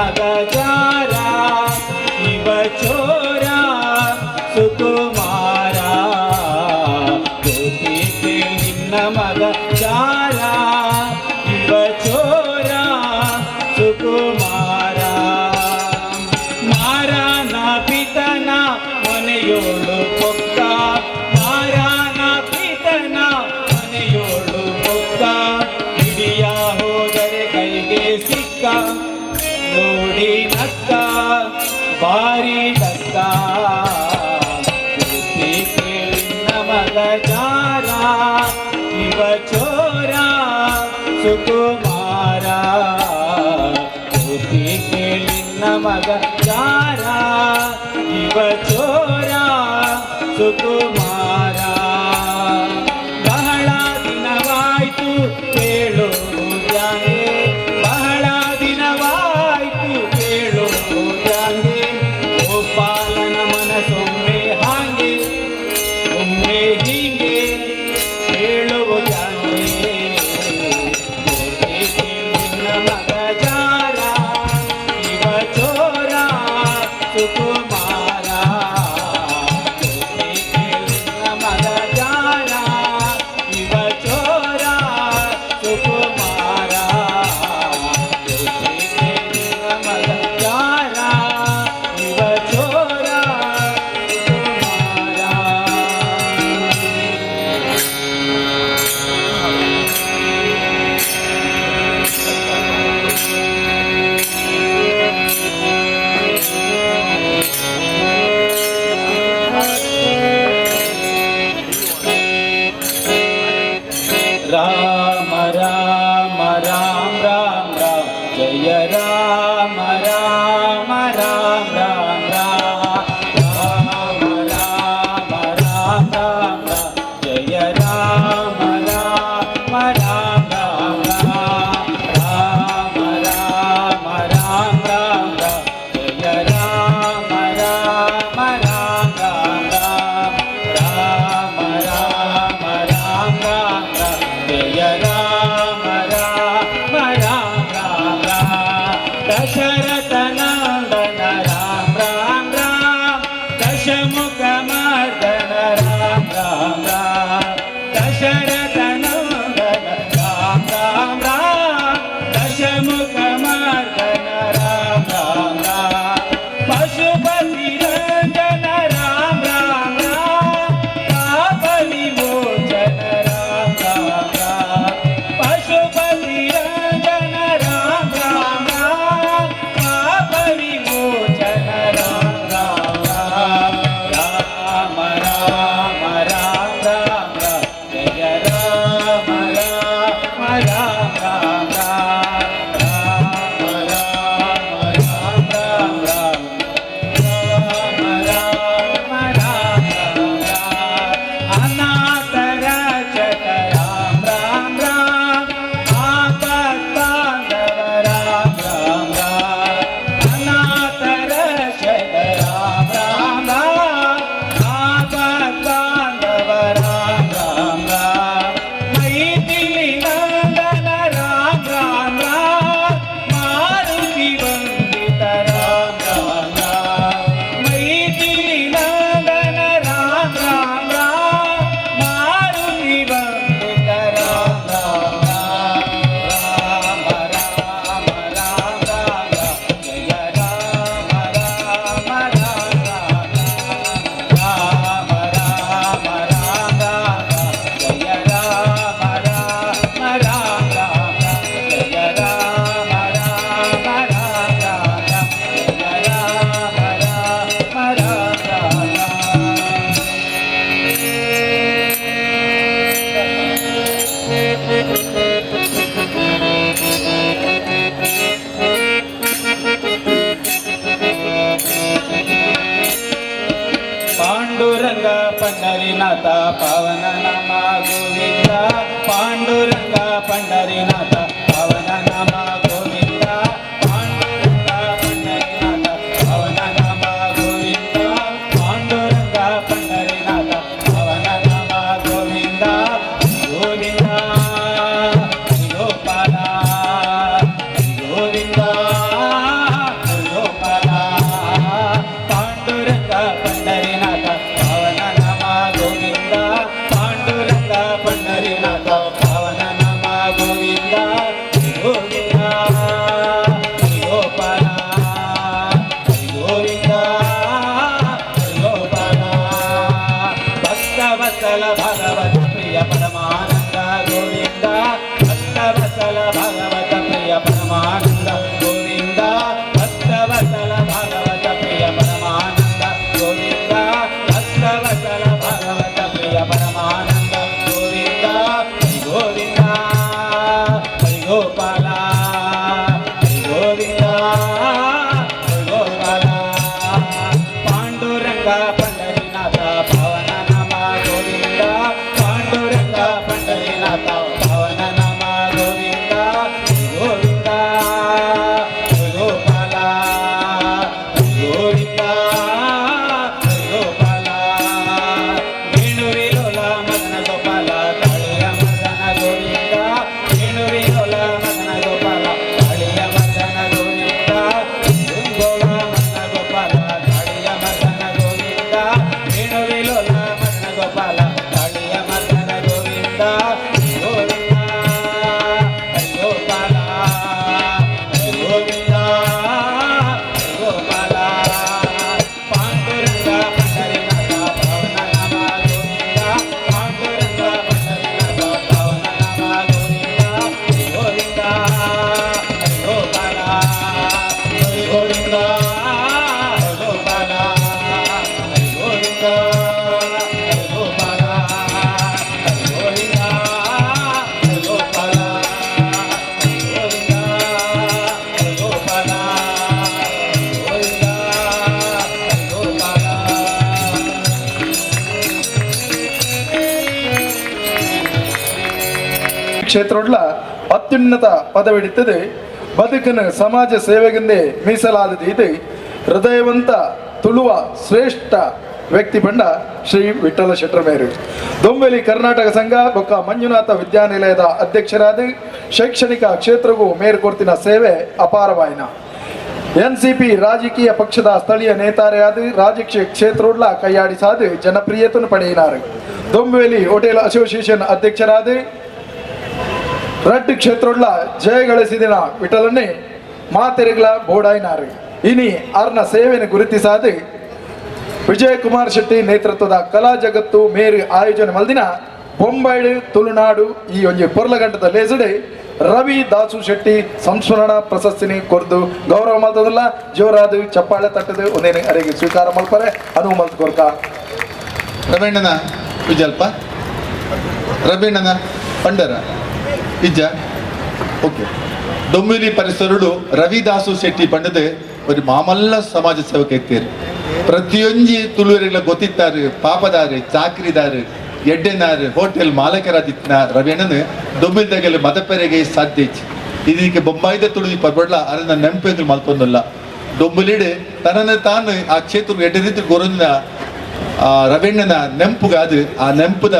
ಮಗ ಜಾರ ಇವ ಚೋರ ಸುಕುಮಾರ. ಗೋಪಿ ನಿನ್ನ ಮಗ ಜಾರ ಇವ ಚೋರ ಸುಕುಮಾರ. ಮಾರನ ಪಿತನ ಮನೆಯೋಳು ಪೊಕ್ಕ, ಮಾರನ ಪಿತನ ಮನೆಯೋಳು ಪೊಕ್ಕ, ಹಿಡಿಯ ಹೋದರೆ ಕೈಗೆ ಸಿಕ್ಕ, ನೋಡಿ ನಕ್ಕ ಬಾರಿ ತಕ್ಕ. ಗೋಪಿ ನಿನ್ನ ಮಗ ಜಾರ ಇವ ಚೋರ ಸುಕುಮಾರ. ಗೋಪಿ ನಿನ್ನ ಮಗ ಜಾರ ಇವ ಚೋರ ಸುಕುಮಾರ. ಬಹಳ ದಿನವಾಯ್ತು ಕೇಳುವುದಾಗೆ, ಬಹಳ ದಿನವಾಯ್ತು ಕೇಳುವುದಾಗೆ, ಗೋಪಾಲನ ಮನಸ್ಸೊಮ್ಮೆ ಹಾಗೆ ಒಮ್ಮೆ ಹೀಗೆ ಹೇಳುವುದಾಗೆ. ಗೋಪಿ ನಿನ್ನ ಮಗ ಜಾರ ಇವ ಚೋರ ಸುಕುಮಾರ. ಗೋಪಿ ನಿನ್ನ ಮಗ ಜಾರ ಇವ ಚೋರ ಸುಕುಮಾರ. ಗೋಪಿ ನಿನ್ನ ಮಗ ಜಾರ ಇವ ಚೋರ ಸುಕುಮಾರ. ರಾಮ ರಾಮ ರಾಮ ರಾಮ ರಾಮ ಜಯ ರಾಮ ರಾಮ ರಾಮ ರಾಮ ರಾಮ ರಾಮ ರಾಮ ರಾಮ ರಾಮ ಜಯ ರಾಮ ರಾಮ ರಾಮ ರಾಮ ರಾಮ ರಾಮ ರಾಮ ರಾಮ ರಾಮ ಜಯ ರಾಮ ರಾಮ ರಾಮ ರಾಮ ರಾಮ ರಾಮ ರಾಮ ರಾಮ ಜಯ ರಾಮ ರಾಮ ರಾಮ ರಾಮ ರಾಮ ದಶರಥ ನಂದನ ರಾಮ ರಾಮ ರಾಮ ದಶಮುಖ ಮರ್ದನ ರಾಮ ರಾಮ ರಾಮ ದಶರಥ ನಂದನ ರಾಮ ರಾಮ ರಾಮ ದಶಮುಖ ಮರ್ದನ ರಾಮ ರಾಮ ರಾಮ ಪಶುಪತಿ ರಂಜನ ರಾಮ ರಾಮ ರಾಮ ಪಾಪ ವಿಮೋಚನ ರಾಮ ರಾಮ ರಾಮ ಪಶುಪತಿ ರಂಜನ ರಾಮ ರಾಮ ರಾಮ ಪಾಪ ಕ್ಷೇತ್ರೋಡ್ಲ ಅತ್ಯುನ್ನತ ಪದವಿಡಿತ್ತದೆ ಬದುಕನ್ನು ಸಮಾಜ ಸೇವೆಗೆಂದೇ ಮೀಸಲಾದದ್ದು ಇದು ಹೃದಯವಂತ ತುಳುವ ಶ್ರೇಷ್ಠ ವ್ಯಕ್ತಿ ಬಂಡ ಶ್ರೀ ವಿಠಲ ಶೆಟ್ಟರ್ ದೊಂಬೆಲಿ ಕರ್ನಾಟಕ ಸಂಘ ಬೊಕ್ಕ ಮಂಜುನಾಥ ವಿದ್ಯಾನಿಲಯದ ಅಧ್ಯಕ್ಷರಾದ ಶೈಕ್ಷಣಿಕ ಕ್ಷೇತ್ರಗೂ ಮೇರುಕೊರ್ತಿನ ಸೇವೆ ಅಪಾರವಾಯಿನ. ಎನ್ಸಿಪಿ ರಾಜಕೀಯ ಪಕ್ಷದ ಸ್ಥಳೀಯ ನೇತಾರೆಯಾದ ರಾಜಕೀಯ ಕ್ಷೇತ್ರೋಡ್ಲ ಕೈಯಾಡಿಸಾದ ಜನಪ್ರಿಯತನು ಪಡೆಯಿನಾರು. ದೊಂಬೆಲಿ ಹೋಟೆಲ್ ಅಸೋಸಿಯೇಷನ್ ಅಧ್ಯಕ್ಷರಾದ ರಡ್ಡು ಕ್ಷೇತ್ರೋಡ್ಲ ಜಯಗಳಿಸಿದಿನ ವಿಠಲನ್ನೇ ಮಾತೆರೆಗಳ ಬೋಡಾಯಿನಾರು. ಇನಿ ಅರ್ನ ಸೇವೆಯನ್ನು ಗುರುತಿಸಾದ ವಿಜಯಕುಮಾರ್ ಶೆಟ್ಟಿ ನೇತೃತ್ವದ ಕಲಾ ಜಗತ್ತು ಮೇರು ಆಯೋಜನೆ ಮಲ್ದಿನ ಬೊಂಬೈಡು ತುಳುನಾಡು ಈ ಒಂಜಿ ಪೊರ್ಲಗಂಟದ ಲೇಸುಡೆ ರವಿ ದಾಸು ಶೆಟ್ಟಿ ಸಂಸ್ಮರಣ ಪ್ರಶಸ್ತಿನಿ ಕೊರ್ದು ಗೌರವ ಮಲ್ತದಲ್ಲ. ಜೋರಾದ ಚಪ್ಪಾಳೆ ತಟ್ಟದು ಒಂದೇನು ಅರೆಗೆ ಸ್ವೀಕಾರ ಮಲ್ಪರೆ ಅನುವು ಮಲ್ತ್ ಕೊರ್ಕ. ರವೀಣ್ಣನ ವಿಜಲ್ಪ ರವೀಣ್ಣನ ಪಂಡರ ಇಜ್ಜ ಓಕೆ. ದೊಮ್ಮಿಲಿ ಪರಿಸರುಡು ರವಿದಾಸು ಶೆಟ್ಟಿ ಪಂಡದೆ ಒಂದು ಮಾಮಲ್ಲ ಸಮಾಜ ಸೇವಕ ಇತ್ತೀರು. ಪ್ರತಿಯೊಂಜಿ ತುಳುವರಿಗಳ ಗೊತ್ತಿತ್ತಾರೆ, ಪಾಪದಾರು, ಚಾಕ್ರಿದಾರು, ಎಡ್ಡೆನಾರು, ಹೋಟೆಲ್ ಮಾಲಕರಾದಿತ್ತಿನ ರವಿಯಣ್ಣನ ದೊಮ್ಮಿಲ್ದಾಗೆಲ್ಲ ಮದಪೆರೆಗೆ ಸಾಧ್ಯ ಇಚ್ಚು. ಇದಕ್ಕೆ ಬೊಂಬಾಯಿದ ತುಳು ಪರ್ಬಡ್ಲ ಅದನ್ನ ನೆನಪು ಮಲ್ಪೊಂದಲ್ಲ. ದೊಂಬುಲಿಡು ತನ್ನನ್ನು ತಾನು ಆ ಕ್ಷೇತ್ರ ಎಡ್ಡೆ ರೀತಿ ಗೊರೊಂದಿನ ರವಿಯಣ್ಣನ ನೆಂಪುಗಾದು ಆ ನೆಂಪುದ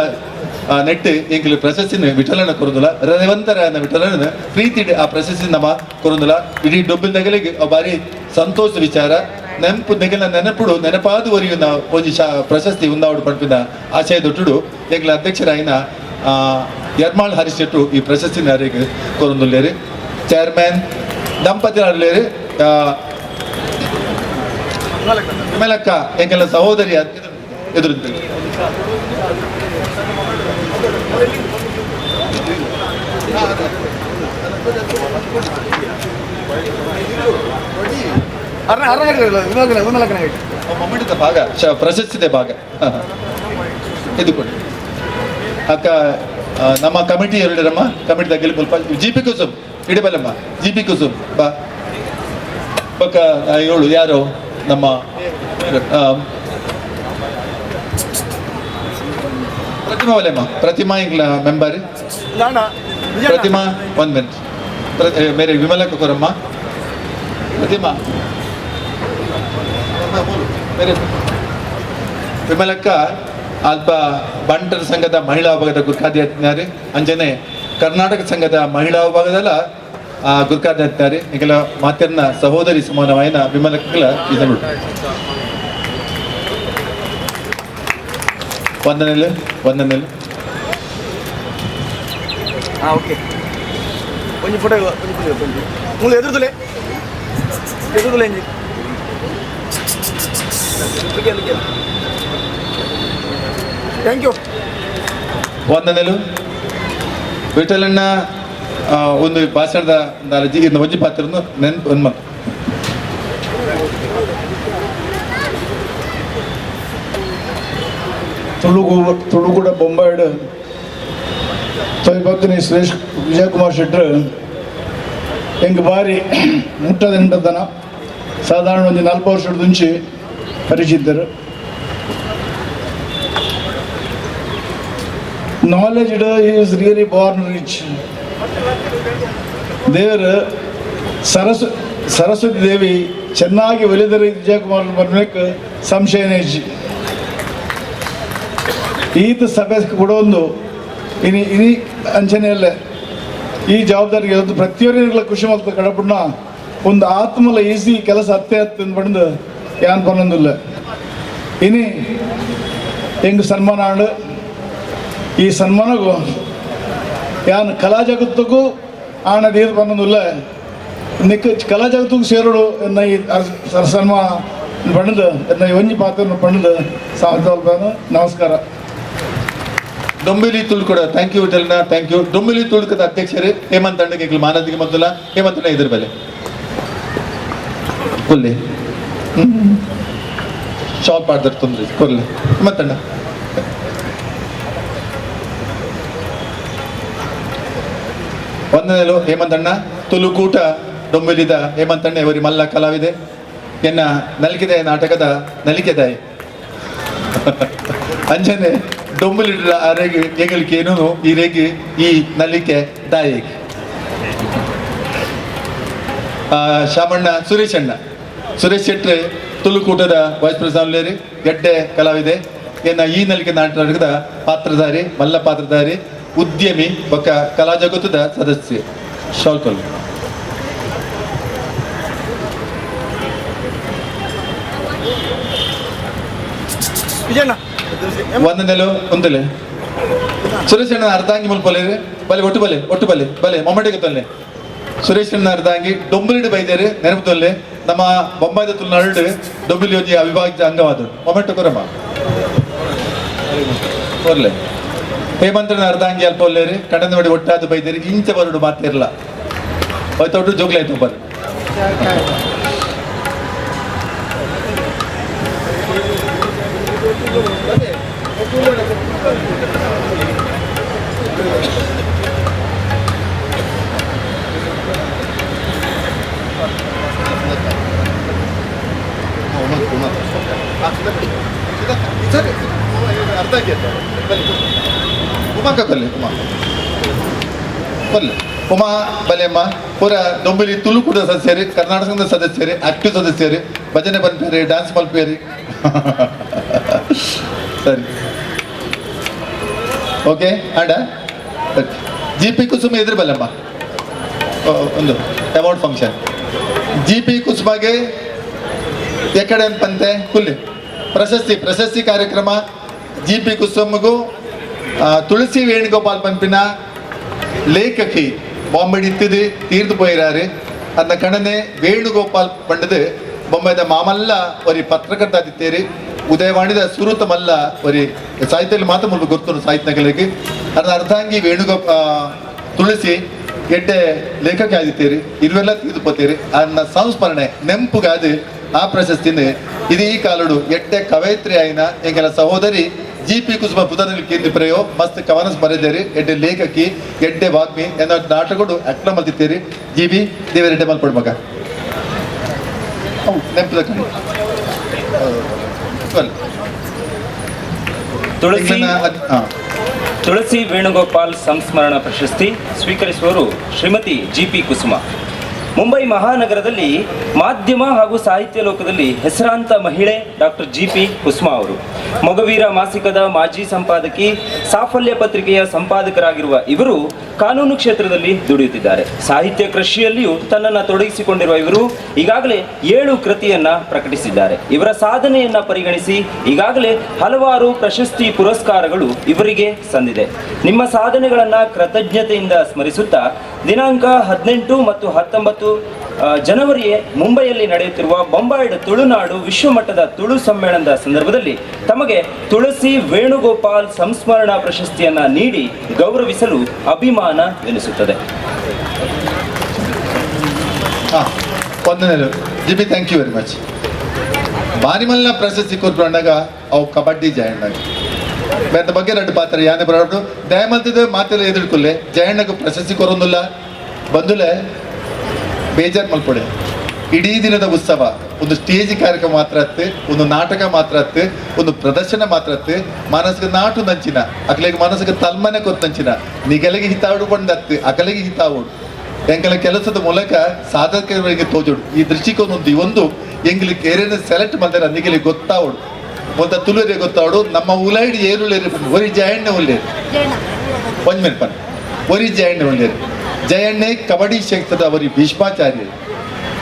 ನೆಟ್ಟು ಎಂಕಲು ಪ್ರಶಸ್ತಿನ ವಿಠಲನ ಕೊರೊಂದುಲ ರೇವಂತರ ವಿಠಲನ ಪ್ರೀತಿ ಆ ಪ್ರಶಸ್ತಿ ನಮ್ಮ ಕೊರೊಂದುಲ. ಇಡೀ ಡೊಬ್ಬಿಲ್ದಗಲಿಗೆ ಬಾರಿ ಸಂತೋಷ ವಿಚಾರ. ನೆನಪು ನೆಗಲ ನೆನಪುಡು ನೆನಪಾದ ಒರಿಯುನ ಒಂಜಿ ಪ್ರಶಸ್ತಿ ಉಂದಾವಡು ಪಂಪಿನ ಆಶಯ ದೊಟ್ಟುಡು ಎಂಕಲ ಅಧ್ಯಕ್ಷರಾಯಿನ ಯರ್ಮಾಳ್ ಹರೀಶ್ ಶೆಟ್ರು ಈ ಪ್ರಶಸ್ತಿನ ಅರೆಗ್ ಕೊರೊಂದುಲ್ಲೇರು. ಚೇರ್ಮನ್ ದಂಪತಿ ಅರ್ಲೇರು ವಿಮಲಕ್ಕ ಎಂಕಲ ಸಹೋದರಿ ಎದುರು. ಭಾಗ ಪ್ರಶಸ್ತಿದೆ ಭಾಗ ಇದು ಕೊಡಿ ಅಕ್ಕ. ನಮ್ಮ ಕಮಿಟಿ ಎರಡರಮ್ಮ ಕಮಿಟಿ దగ్గర ಮುಲ್ಪ ಜಿ ಪಿ ಕುಸುಮ್ ಇಡಬಲ್ಲಮ್ಮ ಜಿ ಪಿ ಕುಸುಮ್ ಬಾ ಪಕ್ಕ ಏಳು ಯಾರು ನಮ್ಮ ಪ್ರತಿಮಾ ಒಲೆಮ್ಮ ಪ್ರತಿಮಾ ಇಂಗ್ಲ ಮೆಂಬರ್ ಪ್ರತಿಮಾ 1 ಮಿನಿಟ್ ಮೇರೆ ವಿಮಲ ಕೊರಮ್ಮ ಪ್ರತಿಮಾ ಮೇರೆ ವಿಮಲಕ್ಕ ಅಲ್ಪ ಬಂಟರ ಸಂಘದ ಮಹಿಳಾ ವಿಭಾಗದ ಗುರ್ಕಾದಿ ಅಂಜನೆ ಕರ್ನಾಟಕ ಸಂಘದ ಮಹಿಳಾ ವಿಭಾಗದಲ್ಲ ಗುರ್ಕಾದಿ ಈಗೆಲ್ಲ ಮಾತೆರ್ನ ಸಹೋದರಿ ಸಮಾನವಾಯಿನ ವಿಮಲಕ್ಕಲ ವಂದನೆಲು ವಂದನೆಲು. ಓಕೆ ಒಂಜಿ ಫೋಟೋ ಒಂಜಿ ಫೋಟೋ ಒಂಜಿ ಮೂಲು ಎದುರುದುಲೆ ಎದುರುದುಲೆ ಒಂಜಿ thank you. ವಂದನೆಲು. ವಿಠಲಣ್ಣ ಒಂದು ಭಾಷಣದ ಒಂಜಿ ಪಾತ್ರ ನೆನ್ಪು ಒಂದು ಮಾತು. ತುಳುಗೂಡ ಬೊಂಬಾಯಿಡ್ ತೊಯ್ಬತ್ತಿನ ಸುರೇಶ್ ವಿಜಯಕುಮಾರ್ ಶೆಟ್ಟರ್ ಎಂಕ್ ಬಾರಿ ಮುಟ್ಟದ ಸಾಧಾರಣ ಒಂದು 40 ವರ್ಷದ ಮುಂಚೆ ಪರಿಚಿತರು. Knowledge is really born rich. ದೇವರು ಸರಸ್ವತಿ ದೇವಿ ಚೆನ್ನಾಗಿ ಒಲಿದರೆ ವಿಜಯಕುಮಾರ್ ಬರ್ಬೇಕು ಸಂಶಯನೇ ಇಜ್ಜಿ. ಈತ ಸಭೆ ಕೂಡ ಒಂದು ಇನಿ ಇನಿ ಅಂಚನೆಯಲ್ಲೇ ಈ ಜವಾಬ್ದಾರಿಗೆ ಒಂದು ಪ್ರತಿಯೊಬ್ಬರಿಗೂ ಖುಷಿ ಮಲ್ತ ಕಡಪುಣ್ಣ ಒಂದು ಆತ್ಮಲ ಈಸಿ ಕೆಲಸ ಅತ್ತೆ ಅತ್ತೆ ಬಂದು ಯಾನ್ ಪನ್ನೊಂದಿಲ್ಲ. ಇನಿ ಹೆಂಗೆ ಸನ್ಮಾನ ಆಂಡು ಈ ಸನ್ಮಾನಗೂ ಯಾನ್ ಕಲಾ ಜಗತ್ತಿಗೂ ಆಣದ ಇದು ಪನ್ನೊಂದಿಲ್ಲ. ನಿಕ್ಕ ಕಲಾ ಜಗತ್ತಿಗೂ ಸೇರೋಡು ಎನ್ನ ಈ ಸನ್ಮಾನ ಬಣ್ಣದ ಎನ್ನ ಒಂಜಿ ಪಾತ್ರ ಬಣ್ಣದ ಸಾಧ್ಯ. ನಮಸ್ಕಾರ. ದೊಂಬಿಲಿ ತುಳ್ಕೊಡ thank you ವಿಠಲಣ್ಣ thank you. Dombivli ತುಳುಕದ ಅಧ್ಯಕ್ಷರು ಹೇಮಂತ್ ಅಣ್ಣಗೆ ಮಾನದಿಗೆ ಮೊದಲ ಹೇಮಂತ್ ಅಣ್ಣ ಇದ್ರ ಬೆಲೆ ಕೊಲ್ಲಿ ಶಾಪ್ ಆರ್ಡರ್ ತೊಂದರೆ ಕೊಲ್ಲಿ ಹೇಮಂತ್ ಅಣ್ಣ. ಒಂದನೇಲು ಹೇಮಂತ್ ಅಣ್ಣ ತುಳುಕೂಟ ಡೊಂಬಿಲಿದ ಹೇಮಂತ್ ಅಣ್ಣ ಇವರಿ ಮಲ್ಲ ಕಲಾವಿದೆ ಎನ್ನ ನಲಿಕೆದಾಯ ನಾಟಕದ ನಲಿಕೆದಾಯಿ ಅಂಜನೆ ಡೊಂಬುಲಿಡ್ಲ ಅರೆಗ್ ಎಂಗಳಿಗೆ ಏನೂ ಈ ರೇಗಿ ಈ ನಲಿಕೆ ದಾಯಿಗೆ. ಶಾಮಣ್ಣ ಸುರೇಶ್ ಅಣ್ಣ, ಸುರೇಶ್ ಶೆಟ್ರೆ ತುಳುಕೂಟದ ವೈಸ್ ಪ್ರೆಸಿಡೆಂಟ್, ಗೆಡ್ಡೆ ಕಲಾವಿದೆ, ಏನ ಈ ನಲಿಕೆ ನಾಟಕದ ಪಾತ್ರಧಾರಿ, ಮಲ್ಲ ಪಾತ್ರಧಾರಿ, ಉದ್ಯಮಿ ಬೊಕ್ಕ ಕಲಾ ಜಗತ್ತದ ಸದಸ್ಯ. ಶಾಲ್ಕೊಲ್ ಒಂದನೆಲು ಒಂದಲೆ ಸುರೇಶ್ ಅಣ್ಣ ಅರ್ಧಾಂಗಿ ಮುಲ್ಪೊಲೆ ಬಲೆ ಒಟ್ಟು ಬಲೆ ಒಟ್ಟು ಬಲೆ ಬಲೆ ಮೊಮ್ಮಟಿಗೆ ತೊಲ್ಲೆ. ಸುರೇಶ್ ಅಣ್ಣ ಅರ್ಧಾಂಗಿ ಡೊಂಬುಲಿಡು ಬೈದೇರು ನೆನಪು ತೊಲ್ಲೆ. ನಮ್ಮ ಬೊಂಬಾಯ್ದ ತುಳುನಾಡು ಡೊಂಬುಲಿ ಒಂಜಿ ಅವಿಭಾಜ್ಯ ಅಂಗವಾದ ಮೊಮೆಂಟು ಕೊರಮ್ಮ ಕೊರ್ಲೆ. ಹೇಮಂತನ ಅರ್ಧಾಂಗಿ ಅಲ್ಪ ಒಲ್ಲೇರಿ ಕಡನ ಮಾಡಿ ಒಟ್ಟಾದ ಬೈದೇರಿ ಇಂಚ ಬರುಡು ಮಾತಿರಲ್ಲ ಹೋಯ್ತೊಟ್ಟು ಜೋಗ್ಲಾಯ್ತು ಬರ್. ಉಮಾಕ ಕೊಲ್ಲೆ ಉಮಾ ಕೊಲ್ಲೆ ಉಮಾ ಬಲೆಯಮ್ಮ ಪೂರ ದೊಂಬಲಿ ತುಳುಕೂಟ ಸದಸ್ಯರು, ಕರ್ನಾಟಕದ ಸದಸ್ಯರು, ಆಕ್ಟಿವ್ ಸದಸ್ಯರು, ಭಜನೆ ಪನ್ಪೇರಿ, ಡ್ಯಾನ್ಸ್ ಮಲ್ಪೇರಿ. ಸರಿ ಓಕೆ ಆಂಡ ಜಿ ಪಿ ಕುಸುಮ ಎದುರು ಬಲ್ಲಮ್ಮ ಒಂದು award function. G P ಕುಸುಮಗೆ ಎಕಡೆ ಪಂತೆ ಕುಲ್ಲಿ ಪ್ರಶಸ್ತಿ ಪ್ರಶಸ್ತಿ ಕಾರ್ಯಕ್ರಮ. ಜಿ ಪಿ ಕುಸುಮಗೂ ತುಳಸಿ ವೇಣುಗೋಪಾಲ್ ಪಂಪಿನ ಲೇಖಕಿ ಬಾಂಬೆ ಇತ್ತಿದ್ದು ತೀರ್ದು ಪೋಯಿರಾರು. ಅಂದ ಕಣನೆ ವೇಣುಗೋಪಾಲ್ ಪಂಡದು ಬೊಂಬೈದ ಮಾಮಲ್ಲ ಒರಿ ಪತ್ರಕರ್ತ ಆದಿತ್ತೇರಿ, ಉದಯವಾಣಿದ ಸುರುತ ಮಲ್ಲ ಒರಿ ಸಾಹಿತ್ಯದಲ್ಲಿ ಮಾತ್ರ ಮುಲ್ಪ ಗೊತ್ತುಂಡು ಸಾಹಿತ್ಯಗಳಿಗೆ. ಅದರ ಅರ್ಧಾಂಗಿ ವೇಣುಗೋಪಾ ತುಳಸಿ ಎಡ್ಡೆ ಲೇಖಕ ಆದಿತ್ತೇರಿ, ಇರುವೆಲ್ಲ ತೀರ್ದು ಪೋತೇರಿ. ಅದನ್ನ ಸಂಸ್ಮರಣೆ ನೆಂಪುಗಾದು ಆ ಪ್ರಶಸ್ತಿನ ಇದು ಈ ಕಾಲುಡು ಎಡ್ಡೆ ಕವಯಿತ್ರಿ ಆಯಿನ ಎಂಕೆಲ ಸಹೋದರಿ ಜಿ ಪಿ ಕುಸುಮ ಪುದನಲ್ಲಿ ಕೇಂದ್ರ ಪ್ರಯೋ ಮಸ್ತ್ ಕವನ ಬರೆದೇರಿ, ಎಡ್ಡೆ ಲೇಖಕಿ, ಎಡ್ಡೆ ವಾಗ್ಮಿ ಎನ್ನ ನಾಟಕಡು ಅಕ್ಲ ಮಲ್ತಿತ್ತೇರಿ. ಜಿ ಬಿ ದೇವರೆಡ್ಡೆ ಮಲ್ಪಡು ಮಗ ನೆನಪುದ. ತುಳಸಿ ವೇಣುಗೋಪಾಲ್ ಸಂಸ್ಮರಣ ಪ್ರಶಸ್ತಿ ಸ್ವೀಕರಿಸುವವರು ಶ್ರೀಮತಿ ಜಿ ಪಿ ಕುಸುಮ. ಮುಂಬೈ ಮಹಾನಗರದಲ್ಲಿ ಮಾಧ್ಯಮ ಹಾಗೂ ಸಾಹಿತ್ಯ ಲೋಕದಲ್ಲಿ ಹೆಸರಾಂತ ಮಹಿಳೆ doctor G P Kusuma ಅವರು. ಮೊಗವೀರ ಮಾಸಿಕದ ಮಾಜಿ ಸಂಪಾದಕಿ, ಸಾಫಲ್ಯ ಪತ್ರಿಕೆಯ ಸಂಪಾದಕರಾಗಿರುವ ಇವರು ಕಾನೂನು ಕ್ಷೇತ್ರದಲ್ಲಿ ದುಡಿಯುತ್ತಿದ್ದಾರೆ. ಸಾಹಿತ್ಯ ಕೃಷಿಯಲ್ಲಿಯೂ ತನ್ನನ್ನು ತೊಡಗಿಸಿಕೊಂಡಿರುವ ಇವರು ಈಗಾಗಲೇ 7 ಕೃತಿಯನ್ನು ಪ್ರಕಟಿಸಿದ್ದಾರೆ. ಇವರ ಸಾಧನೆಯನ್ನು ಪರಿಗಣಿಸಿ ಈಗಾಗಲೇ ಹಲವಾರು ಪ್ರಶಸ್ತಿ ಪುರಸ್ಕಾರಗಳು ಇವರಿಗೆ ಸಂದಿದೆ. ನಿಮ್ಮ ಸಾಧನೆಗಳನ್ನು ಕೃತಜ್ಞತೆಯಿಂದ ಸ್ಮರಿಸುತ್ತಾ ದಿನಾಂಕ 18 ಮತ್ತು 19 ಜನವರಿ ಮುಂಬೈಯಲ್ಲಿ ನಡೆಯುತ್ತಿರುವ ಬೊಂಬಾಯ್ಡ್ ತುಳುನಾಡು ವಿಶ್ವಮಟ್ಟದ ತುಳು ಸಮ್ಮೇಳನದ ಸಂದರ್ಭದಲ್ಲಿ ತಮಗೆ ತುಳಸಿ ವೇಣುಗೋಪಾಲ್ ಸಂಸ್ಮರಣಾ ಪ್ರಶಸ್ತಿಯನ್ನು ನೀಡಿ ಗೌರವಿಸಲು ಅಭಿಮಾನವೆನಿಸುತ್ತದೆ. GB, thank you very much. ಬಾರಿಮಲ್ನ ಪ್ರಶಸ್ತಿ ಕೊಟ್ಕೊಂಡಾಗ ಅವು ಕಬಡ್ಡಿ ಜಯಣ್ಣಗೆ ಬೇರೆ ಬಗ್ಗೆ ಎರಡು ಪಾತ್ರ ಯಾನೆ ಬರೋಡು ದಯಮಲ್ತಿದ್ದು ಮಾತೆಲ್ಲ ಎದುರ್ಕೊಲ್ಲೆ ಜಯಣ್ಣಗೆ ಪ್ರಶಸ್ತಿ ಕೊರೊಂದಿಲ್ಲ ಬಂದುಲೆ ಬೇಜಾರು ಮಲ್ಪಡೆ. ಇಡೀ ದಿನದ ಉತ್ಸವ ಒಂದು ಸ್ಟೇಜ್ ಕಾರ್ಯಕ್ರಮ ಮಾತ್ರ ಅತ್ತೆ, ಒಂದು ನಾಟಕ ಮಾತ್ರ ಅತ್ತೆ, ಒಂದು ಪ್ರದರ್ಶನ ಮಾತ್ರ ಅತ್ತೆ. ಮಾನಸಿಕ ನಾಟು ನಂಚಿನ ಅಕಲಿಗೆ ಮಾನಸಿಕ ತಲ್ಮನೆ ಕೊತ್ತಂಚಿನ ನಿಗಲಿಗೆ ಹಿತಾವಡು ಬಂದತ್ತೆ ಅಕಲಿಗೆ ಹಿತಾವಡು ಎಂಕಲ ಕೆಲಸದ ಮೂಲಕ ಸಾಧಕರಿಗೆ ತೋಜೋಡು. ಈ ದೃಷ್ಟಿಕೋನ ಒಂದು ಒಂದು ಎಂಗ್ಲಿಕ್ಕೆ ಏರೇನು ಸೆಲೆಕ್ಟ್ ಮಾಡ್ತಾರೆ ನಿಗಲಿಗೆ ಗೊತ್ತಾವಡು ಮೊದ ತುಳುವರಿಗೆ ಗೊತ್ತಾವಡು. ನಮ್ಮ ಉಲೈಡಿ ಏರುಳೇರಿ ಒರಿ ಜಯಣ್ಣೆ ಉಲ್ಲೇರಿ ಒಂದು ಮಿನಿಟ್ ಪನ್ ಒರಿ ಜಯಣ್ಣೆ ಉಲ್ಲೇರಿ ಜಯಣ್ಣೆ ಕಬಡ್ಡಿ ಕ್ಷೇತ್ರದ ಅವರಿ ಭೀಷ್ಮಾಚಾರ್ಯರು,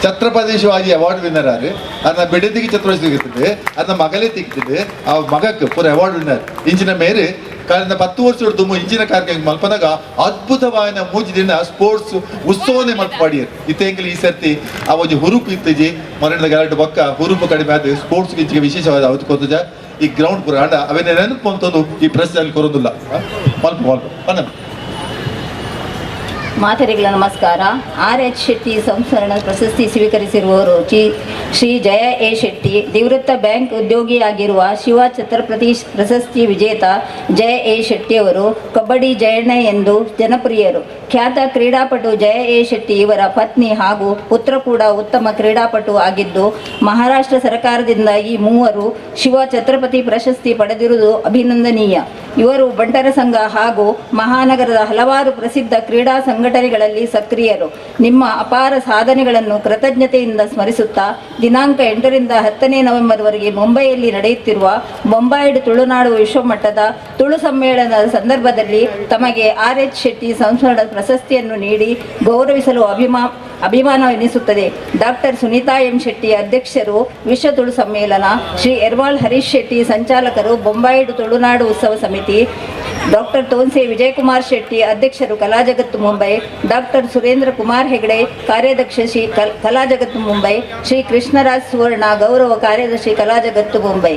ಛತ್ರಪತಿ ಶಿವಾಜಿ ಅವಾರ್ಡ್ ವಿನ್ನರ್ ಆರು. ಅದನ್ನ ಬಿಡದಿಗೆ ಛತ್ರಪತಿ ಸಿಗುತ್ತದೆ, ಅದನ್ನ ಮಗಲೇ ತೆಗ್ತದೆ, ಆ ಮಗಕ್ಕೆ ಪೂರ ಅವಾರ್ಡ್ ವಿನ್ನರ್. ಇಂಚಿನ ಮೇರೆ ಕಳೆದ 10 ವರ್ಷದ ತುಂಬ ಇಂಚಿನ ಕಾರ್ಯಕ್ರಮ ಮಲ್ಪನಾಗ ಅದ್ಭುತವಾದ ಮೂಜಿ ದಿನ ಸ್ಪೋರ್ಟ್ಸ್ ಉತ್ಸವನೇ ಮಲ್ಪಾಡಿಯರು. ಇತ್ತೇಂಗಲಿ ಈ ಸರ್ತಿ ಆ ಒಂಜಿ ಹುರುಪು ಇತ್ತಜಿ ಮೊರಣಿದ ಗಲಾಟೆ ಬೊಕ್ಕ ಹುರುಪು ಕಡಿಮೆ ಆದ ಸ್ಪೋರ್ಟ್ಸ್ ಇಂಚಿಗೆ ವಿಶೇಷವಾದ ಅವತ್ತು ಕೊತ್ತಜ ಈ ಗ್ರೌಂಡ್ ಪೂರ ಅಂಡ ಅವನ್ನ ನೆನಪು ಅಂತಂದು ಈ ಪ್ರಶ್ನೆ ಅಲ್ಲಿ ಕೊರೋದಿಲ್ಲ. ಮಲ್ಪ ಮಲ್ಪ ಬನ್ನ. ಮಾತರಿಗಳ ನಮಸ್ಕಾರ. ಆರ್ ಎಚ್ ಶೆಟ್ಟಿ ಸಂಸ್ಮರಣ ಪ್ರಶಸ್ತಿ ಸ್ವೀಕರಿಸಿರುವವರು ಶ್ರೀ ಜಯ ಎ ಶೆಟ್ಟಿ. ನಿವೃತ್ತ ಬ್ಯಾಂಕ್ ಉದ್ಯೋಗಿಯಾಗಿರುವ ಶಿವ ಛತ್ರಪತಿ ಪ್ರಶಸ್ತಿ ವಿಜೇತ ಜಯ ಎ ಶೆಟ್ಟಿಯವರು ಕಬಡ್ಡಿ ಜಯಣ್ಣ ಎಂದು ಜನಪ್ರಿಯರು. ಖ್ಯಾತ ಕ್ರೀಡಾಪಟು ಜಯ ಎ ಶೆಟ್ಟಿ ಇವರ ಪತ್ನಿ ಹಾಗೂ ಪುತ್ರ ಕೂಡ ಉತ್ತಮ ಕ್ರೀಡಾಪಟು ಆಗಿದ್ದು, ಮಹಾರಾಷ್ಟ್ರ ಸರ್ಕಾರದಿಂದ ಈ ಮೂವರು ಶಿವ ಛತ್ರಪತಿ ಪ್ರಶಸ್ತಿ ಪಡೆದಿರುವುದು ಅಭಿನಂದನೀಯ. ಇವರು ಬಂಟರ ಸಂಘ ಹಾಗೂ ಮಹಾನಗರದ ಹಲವಾರು ಪ್ರಸಿದ್ಧ ಕ್ರೀಡಾ ಸಂಘಟನೆಗಳಲ್ಲಿ ಸಕ್ರಿಯರು. ನಿಮ್ಮ ಅಪಾರ ಸಾಧನೆಗಳನ್ನು ಕೃತಜ್ಞತೆಯಿಂದ ಸ್ಮರಿಸುತ್ತಾ ದಿನಾಂಕ 8ರಿಂದ 10ನೇ ನವೆಂಬರ್ವರೆಗೆ ಮುಂಬೈಯಲ್ಲಿ ನಡೆಯುತ್ತಿರುವ ಬೊಂಬಾಯಿಡ್ ತುಳುನಾಡು ವಿಶ್ವಮಟ್ಟದ ತುಳು ಸಮ್ಮೇಳನದ ಸಂದರ್ಭದಲ್ಲಿ ತಮಗೆ ಆರ್ ಎಚ್ ಶೆಟ್ಟಿ ಸಂಸ್ಮರಣ ಪ್ರಶಸ್ತಿಯನ್ನು ನೀಡಿ ಗೌರವಿಸಲು ಅಭಿಮಾನವೆನಿಸುತ್ತದೆ. ಡಾಕ್ಟರ್ ಸುನೀತಾ ಎಂ ಶೆಟ್ಟಿ ಅಧ್ಯಕ್ಷರು, ವಿಶ್ವ ತುಳು ಸಮ್ಮೇಳನ, ಶ್ರೀ ಎರ್ವಾಳ್ ಹರೀಶ್ ಶೆಟ್ಟಿ ಸಂಚಾಲಕರು, ಬೊಂಬಾಯಿಡ್ ತುಳುನಾಡು ಉತ್ಸವ ಸಮಿತಿ, ಡಾಕ್ಟರ್ ತೋನ್ಸೆ ವಿಜಯಕುಮಾರ್ ಶೆಟ್ಟಿ ಅಧ್ಯಕ್ಷರು, ಕಲಾಜಗತ್ತು ಮುಂಬೈ, ಡಾಕ್ಟರ್ ಸುರೇಂದ್ರ ಕುಮಾರ್ ಹೆಗಡೆ ಕಾರ್ಯದರ್ಶಿ, ಕಲಾಜಗತ್ತು ಮುಂಬೈ, ಶ್ರೀ ಕೃಷ್ಣರಾಜ್ ಸುವರ್ಣ ಗೌರವ ಕಾರ್ಯದರ್ಶಿ, ಕಲಾಜಗತ್ತು ಮುಂಬೈ.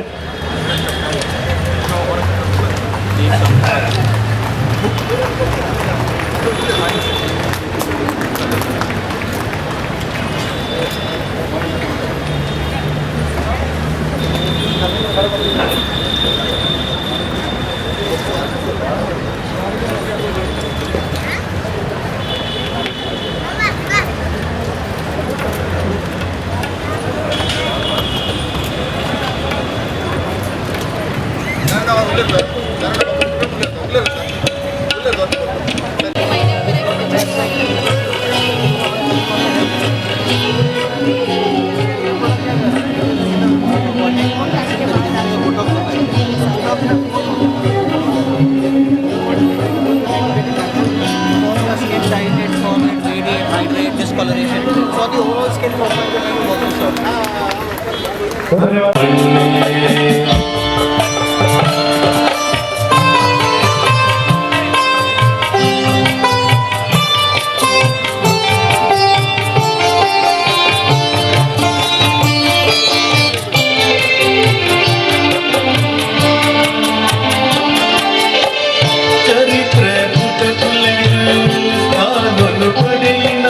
ಚರಿತ್ರೆ ಪುಟಕುಲೆಡು ಸ್ಥಾನನು ಪಡೆಯಿನ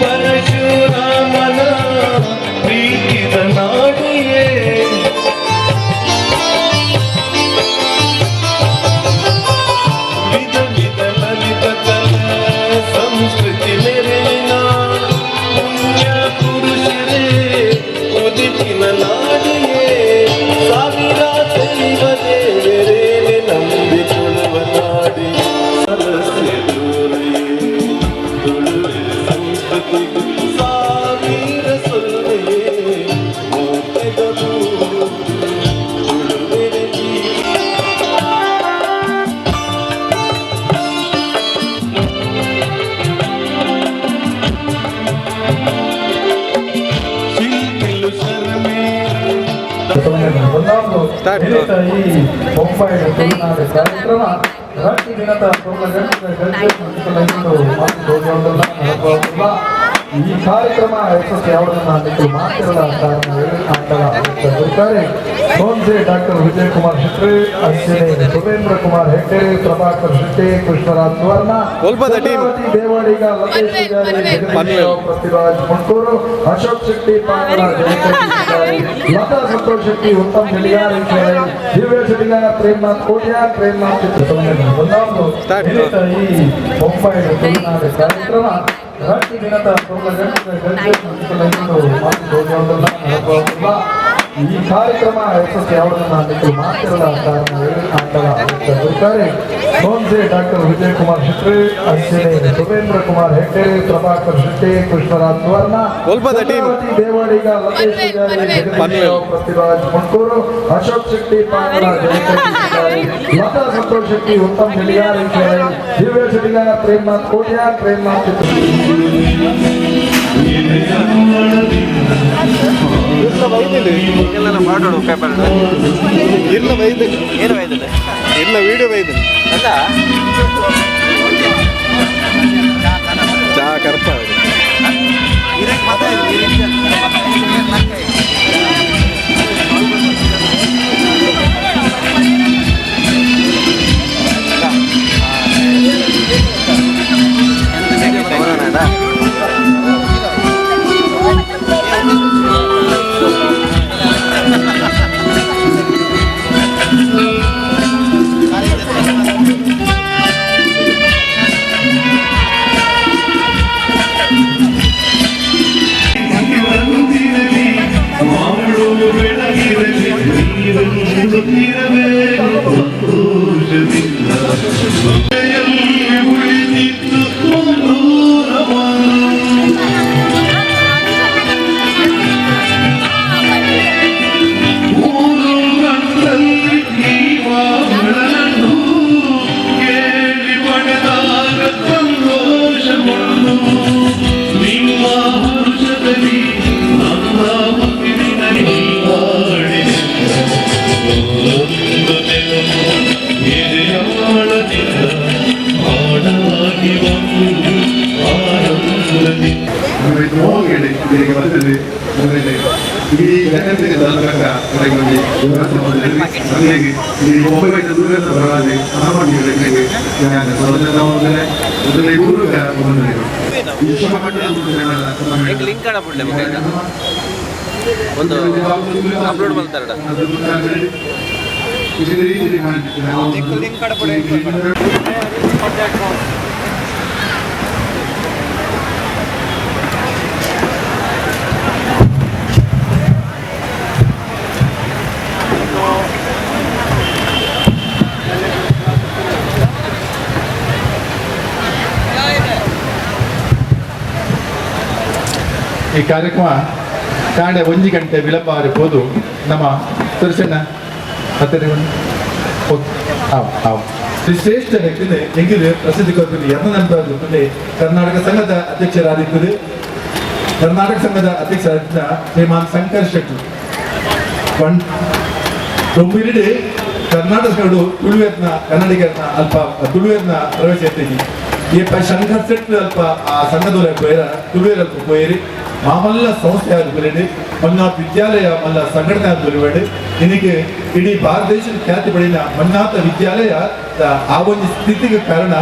ಪರಶುರಾಮನ ಪ್ರೀತಿದ ನಾಡಿಯೇ. ವಿಧ ವಿಧ ಲಲಿತ ಕಲಾ ಸಂಸ್ಕೃತಿ ಮೆರೆಯಿನ ಪುಣ್ಯ ಪುರುಷರೇ ಉದಿತಿನ ನಾಡಿಯೇ. ಸಾವಿರ ದೈವ ದೇವರೇನೆ ನಂಬಿ ತುಳುವ ನಾಡಿ ಸರಸ್ಯ ದೂರಿಯೇ ತುಳುವೆ ಸಂಸ್ಕೃತಿ ಸಾವಿರ ಸೊಲ್ಲೆಯೇ ಮೋಕೆದ ತುಳುವೆರೆ ಜೀವ. ಶಿಲ್ಪಿಲು ಶರ್ಮೆ ಒಂದಾವುದು ಈ ಬೊಂಬಾಯಿದ ತುಳುನಾಡು ಕಾರ್ಯಕ್ರಮ ರಟ್ಟು ದಿನದ ನಡಪುವ ಈ ಕಾರ್ಯಕ್ರಮ ಯಶಸ್ವಿ ಯಾವದನ್ನ ನಿಖಿಲ್ ಮಾತಿರಲ ಕಾರಣ ಅಂಡಲ ಸೋನ್ಸೆ ಡಾಕ್ಟರ್ ವಿಜಯ್ ಕುಮಾರ್ ಶೆಟ್ಟಿ, ಅಂಚನೆ ಸುರೇಂದ್ರ ಕುಮಾರ್ ಹೆಗ್ಡೆ, ಪ್ರಭಾಕರ್ ಶೆಟ್ಟಿ, ಕೃಷ್ಣರಾಜ್ ಸುವರ್ಣ, ಚಂದ್ರಾವತಿ ದೇವಾಡಿಗ, ಲತೇಶ್ ಪೂಜಾರಿ, ಜಗದೀಶ್ ರಾವ್, ಪೃಥ್ವಿರಾಜ್ ಮುಂಟೂರು, ಅಶೋಕ್ ಶೆಟ್ಟಿ ಪಾಂಗಲ, ಜಯಕರ್ ಪೂಜಾರಿ, ಲತಾ ಸಂತೋಷ್ ಶೆಟ್ಟಿ, ಉತ್ತಮ್ ಶೆಟ್ಟಿಗಾರ್, ದಿವ್ಯ ಶೆಟ್ಟಿಗಾರ್, ಪ್ರೇಮನಾಥ್ ಕೋಟ್ಯಾನ್, ಪ್ರೇಮನಾಥ್ ಚಿತ್ರ. ಒಂದಾವುದು ಈ ಬೊಂಬಾಯಿದ ತುಳುನಾಡು ಕಾರ್ಯಕ್ರಮ ರಟ್ಟು ದಿನದ ನಡಪುವ ಈ ಕಾರ್ಯಕ್ರಮ ಯಶಸ್ವಿ ಯಾವದನ್ನ ನಿಖಿಲ್ ಮಾತಿರಲ ಕಾರಣ ಅಂಡಲ ಸೋನ್ಸೆ ಡಾಕ್ಟರ್ ವಿಜಯ್ ಕುಮಾರ್ ಶೆಟ್ಟಿ, ಅಂಚನೆ ಸುರೇಂದ್ರ ಕುಮಾರ್ ಹೆಗ್ಡೆ, ಪ್ರಭಾಕರ್ ಶೆಟ್ಟಿ, ಕೃಷ್ಣರಾಜ್ ಸುವರ್ಣ, ಚಂದ್ರಾವತಿ ದೇವಾಡಿಗ, ಲತೇಶ್ ಪೂಜಾರಿ, ಜಗದೀಶ್ ರಾವ್, ಪೃಥ್ವಿರಾಜ್ ಮುಂಟೂರು, ಅಶೋಕ್ ಶೆಟ್ಟಿ ಪಾಂಗಲ, ಜಯಕರ್ ಪೂಜಾರಿ, ಲತಾ ಸಂತೋಷ್ ಶೆಟ್ಟಿ, ಉತ್ತಮ್ ಶೆಟ್ಟಿಗಾರ್, ದಿವ್ಯ ಶೆಟ್ಟಿಗಾರ್, ಪ್ರೇಮನಾಥ್ ಕೋಟ್ಯಾನ್, ಪ್ರೇಮನಾಥ್ ಚಿತ್ರ. ಮಾಡೋಡು ಪೇಪರ್ ಇರ್ಲ ಬೈದು ಏನು ಬೈದಿಲ್ಲ ಇರ್ಲ ವಿಡಿಯೋ ಬೈದು ಅಲ್ಲ ಚಾ ಕರ್ಪ. ಇಡೀ ಜಗತ್ತಿಗೆ ತಲುಪತಕ್ಕ ಅವರಿಗೆ ಈ ಬೊಂಬೈದ ದೂರದ ಬರಲಾದೆ ಒಂದು ಅಪ್ಲೋಡ್ ಮಾಡ್ತಾರಡ ಈ ಕಾರ್ಯಕ್ರಮ ಕಾಂಡೆ 1 ಗಂಟೆ ವಿಳಂಬ ಆರಿಬೋದು. ನಮ್ಮ ಸುರಸಣ್ಣ ಹತ್ತಿರ ಶ್ರೇಷ್ಠ ವ್ಯಕ್ತಿ ಹೆಂಗಿದೆ ಪ್ರಸಿದ್ಧಿ ಕೊಟ್ಟಿದೆ ಎನ್ನ ಕರ್ನಾಟಕ ಸಂಘದ ಅಧ್ಯಕ್ಷರಾದಿದ್ದರು. ಕರ್ನಾಟಕ ಸಂಘದ ಅಧ್ಯಕ್ಷರಾದ ಶ್ರೀಮಾನ್ ಶಂಕರ್ ಶೆಟ್ಟಿ ರೊಂಬಿರಿಡಿ ಕರ್ನಾಟಕ ಸಂಘಡು ತುಳುವೆರ್ನ ಕನ್ನಡಿಗರನ್ನ ಅಲ್ಪ ತುಳುವೆರ್ನ ಪ್ರವೇಶ ಎತ್ತಿದ್ವಿ. ಈ ಶಂಕರ್ ಶೆಟ್ಟಿ ಅಲ್ಪ ಆ ಸಂಘದೊಳ ಪೋಯರ ತುಳುವೆರ್ ಅಲ್ಪ ಪೋಯರಿ ಮಾಮಲ್ಲ ಸಂಸ್ಥೆ ಆದ ಬರಡಿ ಮನ್ನಾಥ ವಿದ್ಯಾಲಯ ಮಲ್ಲ ಸಂಘಟನೆ ಆದ ಬರಬೇಡಿ. ಇದಕ್ಕೆ ಇಡೀ ಭಾರತ ದೇಶದ ಖ್ಯಾತಿ ಪಡೆದ ಮನ್ನಾಥ ವಿದ್ಯಾಲಯ ಆ ಒಂದು ಸ್ಥಿತಿಗೆ ಕಾರಣ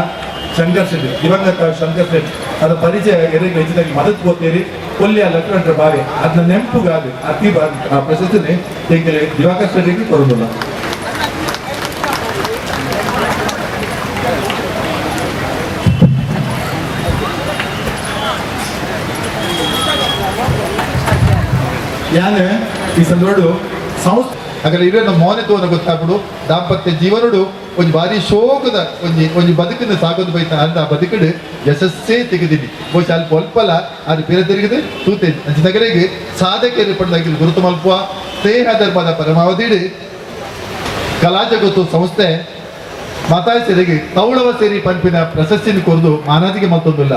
ಶಂಕರ್ ಶೆಟ್ಟಿ, ದಿವಂಗತ ಶಂಕರ್ ಶೆಟ್ಟಿ. ಅದರ ಪರಿಚಯ ಎರೆಗೆ ಹೆಚ್ಚಿದಾಗಿ ಮದತ್ ಹೋಗ್ತೀರಿ ಕೊಲ್ಲಿಯ ಲಕ್ಷ್ಮಣರ ಬಾವಿ ಅದನ್ನ ನೆನಪುಗಾದ ಅತಿ ಆ ಪ್ರಶಸ್ತಿನೇ ಎಂಗಲೇ ದಿವಾಕರ್ ಶೆಟ್ಟಿಗೆ ಕೊಡೋದಿಲ್ಲ. ಯಾನೆ ಈ ಸಂದರ್ಭ ಸಂಸ್ಥೆ ಹಾಗಾದ್ರೆ ಇರೋ ಮೌನ ತೋನ ಗೊತ್ತಾಗ್ಬಿಡು ದಾಂಪತ್ಯ ಜೀವನಡು ಒಂಜಿ ಭಾರಿ ಶೋಕದ ಒಂಜಿ ಒಂಜಿ ಬದುಕಿನ ಸಾಗೋದು ಬೈತ ಅಂತ ಬದುಕಡು ಯಶಸ್ಸೇ ತೆಗೆದಿನಿ ಬಹುಶಃ ಅಲ್ಪ ಅಲ್ಪಲ್ಲ ಅದು ಬೇರೆ ತಿರುಗಿದೆ ತೂತೆ ಅಂಚಿನಗರಿಗೆ ಸಾಧಕರು ಪಡೆದಾಗಿ ಗುರುತು ಮಲ್ಪುವ ಸ್ನೇಹ ಧರ್ಮದ ಪರಮಾವಧಿಡು ಕಲಾ ಜಗತ್ತು ಸಂಸ್ಥೆ ಮಾತಾಯಿ ಸರಿಗೆ ತೌಳವ ಸೇರಿ ಪಂಪಿನ ಪ್ರಶಸ್ತಿನ ಕೊರದು ಮಾನಾದಿಗೆ ಮತ್ತೊಂದಿಲ್ಲ.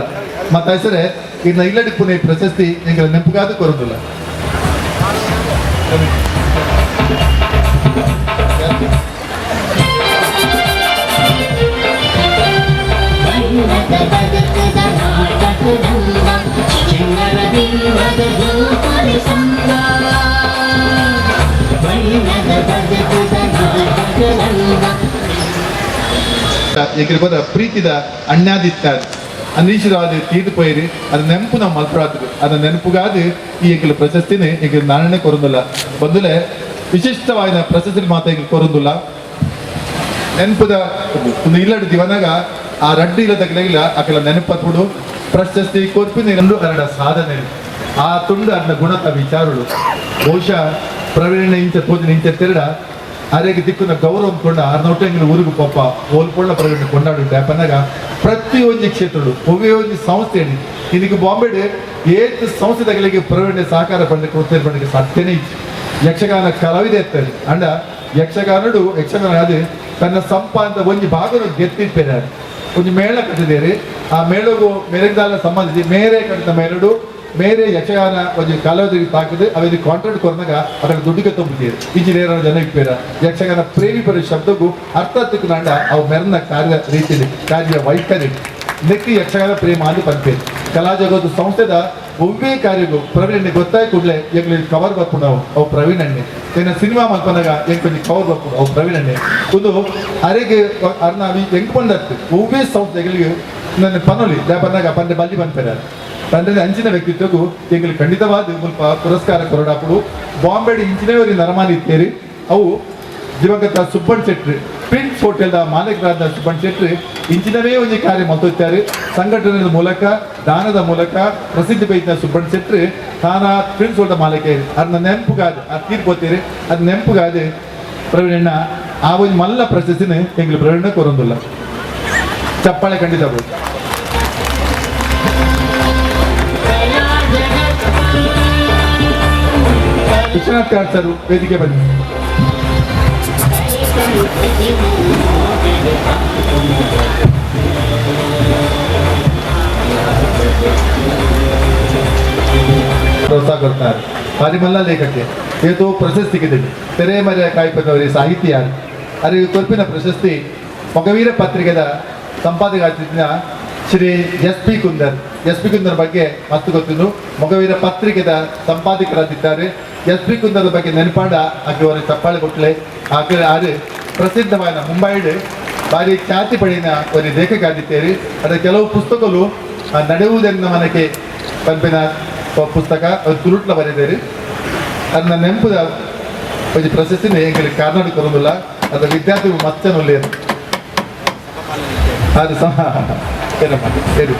ಮಾತಾಯಿ ಸರೆ ಇನ್ನ ಇಲ್ಲಡಿ ಪುಣೆ ಪ್ರಶಸ್ತಿ ಎಂಗಳ ನೆನಪುಗಾದ ಕೊರದಿಲ್ಲ. ಏಕಿರ್ಬೋದ ಪ್ರೀತಿದ ಅಣ್ಣಾದಿತ್ತ ಅನೀಶ್ವರವಾದ ತೀರ್ದು ಪೋಯಿರಿ ಅದು ನೆನಪು ನಮ್ಮ ಮಲ್ಪರಾತ್ರಿ ಅದ ನೆನಪುಗಾದ ಈ ಏಕಲ ಪ್ರಶಸ್ತಿನೇ ಈಗ ನಾನೇ ಕೊರೊಂದಿಲ್ಲ. ಬಂದಲೆ ವಿಶಿಷ್ಟವಾದ ಪ್ರಶಸ್ತಿ ಮಾತ ಈಗ ಕೊರೊಂದಿಲ್ಲ. ನೆನಪುದ ಒಂದು ಇಲ್ಲಡಿ ದಿವನಾಗ ಆ ರಡ್ಡು ಇಲ್ಲದಗ್ಲಿಲ್ಲ ಆಕೆಲ್ಲ ನೆನಪತ್ಬಿಡು ಪ್ರಶಸ್ತಿ ಕೊರ್ಪಿನ ಎರಡು ಅರಡ ಸಾಧನೆ ಆ ತುಂಡು ಅನ್ನ ಗುಣತ ವಿಚಾರಗಳು ಬಹುಶಃ ಪ್ರವೀಣ ಇಂಚ ತೋಜಿನ ಇಂಚ ತಿರಡ ಅರೆಗೆ ದಿಕ್ಕುನ ಗೌರವ ಕೊಂಡ ಆರ್ನೋಟೆಂಗಿನ ಊರಿಗೂ ಪಾಪ ಓಲ್ಪೊಳ್ಳ ಪ್ರವೀಣ ಕೊಂಡಾಡು ಡ್ಯಾಪನಾಗ ಪ್ರತಿಯೊಂದು ಕ್ಷೇತ್ರಗಳು ಒವ್ವೇ ಸಂಸ್ಥೆ ಇದಕ್ಕೆ ಬಾಂಬೆಡೆ ಏತ್ ಸಂಸ್ಥೆಗಳಿಗೆ ಪ್ರವೀಣ ಸಹಕಾರ ಪಂಡಕ್ಕೆ ಒತ್ತೇರು ಪಂಡಕ್ಕೆ ಸಾಧ್ಯನೇ ಇತ್ತು. ಯಕ್ಷಗಾನ ಕಲಾವಿದ ಇರ್ತಾರೆ ಅಂಡ ಯಕ್ಷಗಾನಡು ಯಕ್ಷಗಾನ ಅದೇ ತನ್ನ ಸಂಪಾದದ ಒಂಜಿ ಭಾಗನು ಗೆತ್ತಿಪ್ಪೇನೆ ಒಂಜಿ ಮೇಳ ಕಟ್ಟಿದ್ದೇನೆ. ಆ ಮೇಳಗೂ ಮೇರೆದಾಲ ಸಂಬಂಧಿಸಿ ಮೇರೆ ಕಟ್ಟಿದ ಮೇಲಡು ಮೇರೆ ಯಕ್ಷಗಾನ ಒಂಜಿ ಕಲಾವಿದರಿಗೆ ತಾಕಿದೆ ಅವಿದು ಕಾಂಟ್ರಾಕ್ಟ್ ಕೊರನಾಗ ಅದಕ್ಕೆ ದುಡ್ಡಿಗೆ ತುಂಬಿದ್ದೀರಿ ಇಂಜಿನಿಯರ್ ಜನ ಇಪ್ಪೇರ ಯಕ್ಷಗಾನ ಪ್ರೇಮಿ ಪರ ಶಬ್ದಕ್ಕೂ ಅರ್ಥ ತಿಕ್ಕುನಾಂಡ ಅವು ಮೆರನ ಕಾರ್ಯ ರೀತಿಯಲ್ಲಿ ಕಾರ್ಯ ವೈಖರಿ ನೆಕ್ಕಿ ಯಕ್ಷಗಾನ ಪ್ರೇಮ ಅಂದು ಪಂಪೇರು ಕಲಾ ಜಗತ್ತು ಸಂಸ್ಥೆದ ಒವ್ವೇ ಕಾರ್ಯಗೂ ಪ್ರವೀಣ್ ಗೊತ್ತಾಗಿ ಕೂಡಲೇ ಎಂಗ್ಲಿ ಕವರ್ ಬರ್ಕೊಂಡು ನಾವು ಅವು ಪ್ರವೀಣ್ ಅಣ್ಣೆ ಏನ ಸಿನಿಮಾ ಮಲ್ಪನಾಗ ಎಂಗ್ ಕೊಂಚ ಕವರ್ ಬರ್ಕೊಂಡು ಅವು ಪ್ರವೀಣ್ ಅಣ್ಣೆ ಒಂದು ಅರೆಗೆ ಅರ್ನ ಹೆಂಗ್ ಬಂದತ್ತು ಒವ್ವೇ ಸಂಸ್ಥೆಗಳಿಗೆ ನನ್ನ ಪನೊಲಿ ಬಂದಾಗ ಪಂಡೆ ಬಲ್ಲಿ ಬಂದ್ಪೇರ ತಂದೆ ಅಂಚಿನ ವ್ಯಕ್ತಿತ್ವಕ್ಕೂ ಎಂಗ್ಲಿ ಖಂಡಿತವಾದ ಮುಲ್ಪ ಪುರಸ್ಕಾರ ಕೊರಡಾಪುಡು. ಬಾಂಬೆ ಇಂಚಿನವರಿ ನರಮಾನಿ ಇತ್ತೇರಿ ಅವು ದಿವಂಗತ ಸುಬ್ಬಣ್ಣ ಶೆಟ್ಟಿ ಪ್ರಿನ್ಸ್ ಹೋಟೆಲ್ದ ಮಾಲೀಕರಾದ ಸುಬ್ಬಣ್ಣ ಶೆಟ್ಟಿ ಇಂಚಿನವೇ ಒಂದು ಕಾರ್ಯ ಮಲ್ತೊತ್ತಾರೆ. ಸಂಘಟನೆಯ ಮೂಲಕ ದಾನದ ಮೂಲಕ ಪ್ರಸಿದ್ಧಿ ಪೈತ ಸುಬ್ಬಣ್ಣ ಶೆಟ್ಟಿ ತಾನ ಪ್ರಿನ್ಸ್ ಹೋಟೆಲ್ ಮಾಲೀಕ ಅದನ್ನ ನೆನಪುಗಾದ ಆ ತೀರ್ಪೋತೀರಿ ಅದು ನೆನಪುಗಾದ ಪ್ರವೀಣಣ್ಣ ಆ ಒಂದು ಮಲ್ಲ ಪ್ರಶಸ್ತಿನ ಎಂಗ್ಲಿ ಪ್ರವೀಣ ಕೊರೊಂದಿಲ್ಲ. ಚಪ್ಪಾಳೆ ಖಂಡಿತ ಬೋದು. ವಿಶ್ವನಾಥ್ ಕಾರ್ ಸರ್ ವೇದಿಕೆ ಬನ್ನಿ. ಪ್ರೋತ್ಸಾಹ ಕೊಡ್ತಾರೆ ಪರಿಮಲ್ಲ ಲೇಖಕ್ಕೆ ಏತೋ ಪ್ರಶಸ್ತಿ ಸಿಕ್ಕಿದೆ ತೆರೆಮರೆಯ ಕಾಯಿಪದವರಿ ಸಾಹಿತ್ಯ ಅರಿವು ಕೊರ್ಪಿನ ಪ್ರಶಸ್ತಿ ಮೊಗವೀರ ಪತ್ರಿಕೆದ ಸಂಪಾದಕ Shri S P Kunder. S P Kunder ಬಗ್ಗೆ ಮಸ್ತ್ ಗೊತ್ತಿದ್ದು ಮೊಗವೀರ ಪತ್ರಿಕೆದ ಸಂಪಾದಕರಾಗಿದ್ದಾರೆ. ಎಸ್ ಪಿ ಕುಂದರ್ ಬಗ್ಗೆ ನೆನಪಾಡ ಆಕೆ ಅವರ ಚಪ್ಪಾಳೆ ಕೊಟ್ಟಲೆ. ಆಕೆ ಆರು ಪ್ರಸಿದ್ಧವಾದ ಮುಂಬೈಡ್ ಭಾರಿ ಖ್ಯಾತಿ ಪಡೆಯಿನ ಒಂದು ಲೇಖಕಾದಿತ್ತೇರಿ. ಅದರ ಕೆಲವು ಪುಸ್ತಕಗಳು ನಡೆಯುವುದೆನ್ನ ಮನಕೆ ಪನ್ಪಿನ ಪುಸ್ತಕ ಅದು ತುರುಟ್ಲ ಬರೆದೇರಿ. ಅದನ್ನ ನೆಂಪುದ ಒಂಜಿ ಪ್ರಶಸ್ತಿನ ಎಂಕುಲು ಕರ್ನಾಟಕ ಕೊರೊಂದುಲ್ಲ. ಅದರ ವಿದ್ಯಾರ್ಥಿ ಮಚ್ಚನ ಅದು ಸಹ ಏನಮ್ಮ ಹೇಳಿ.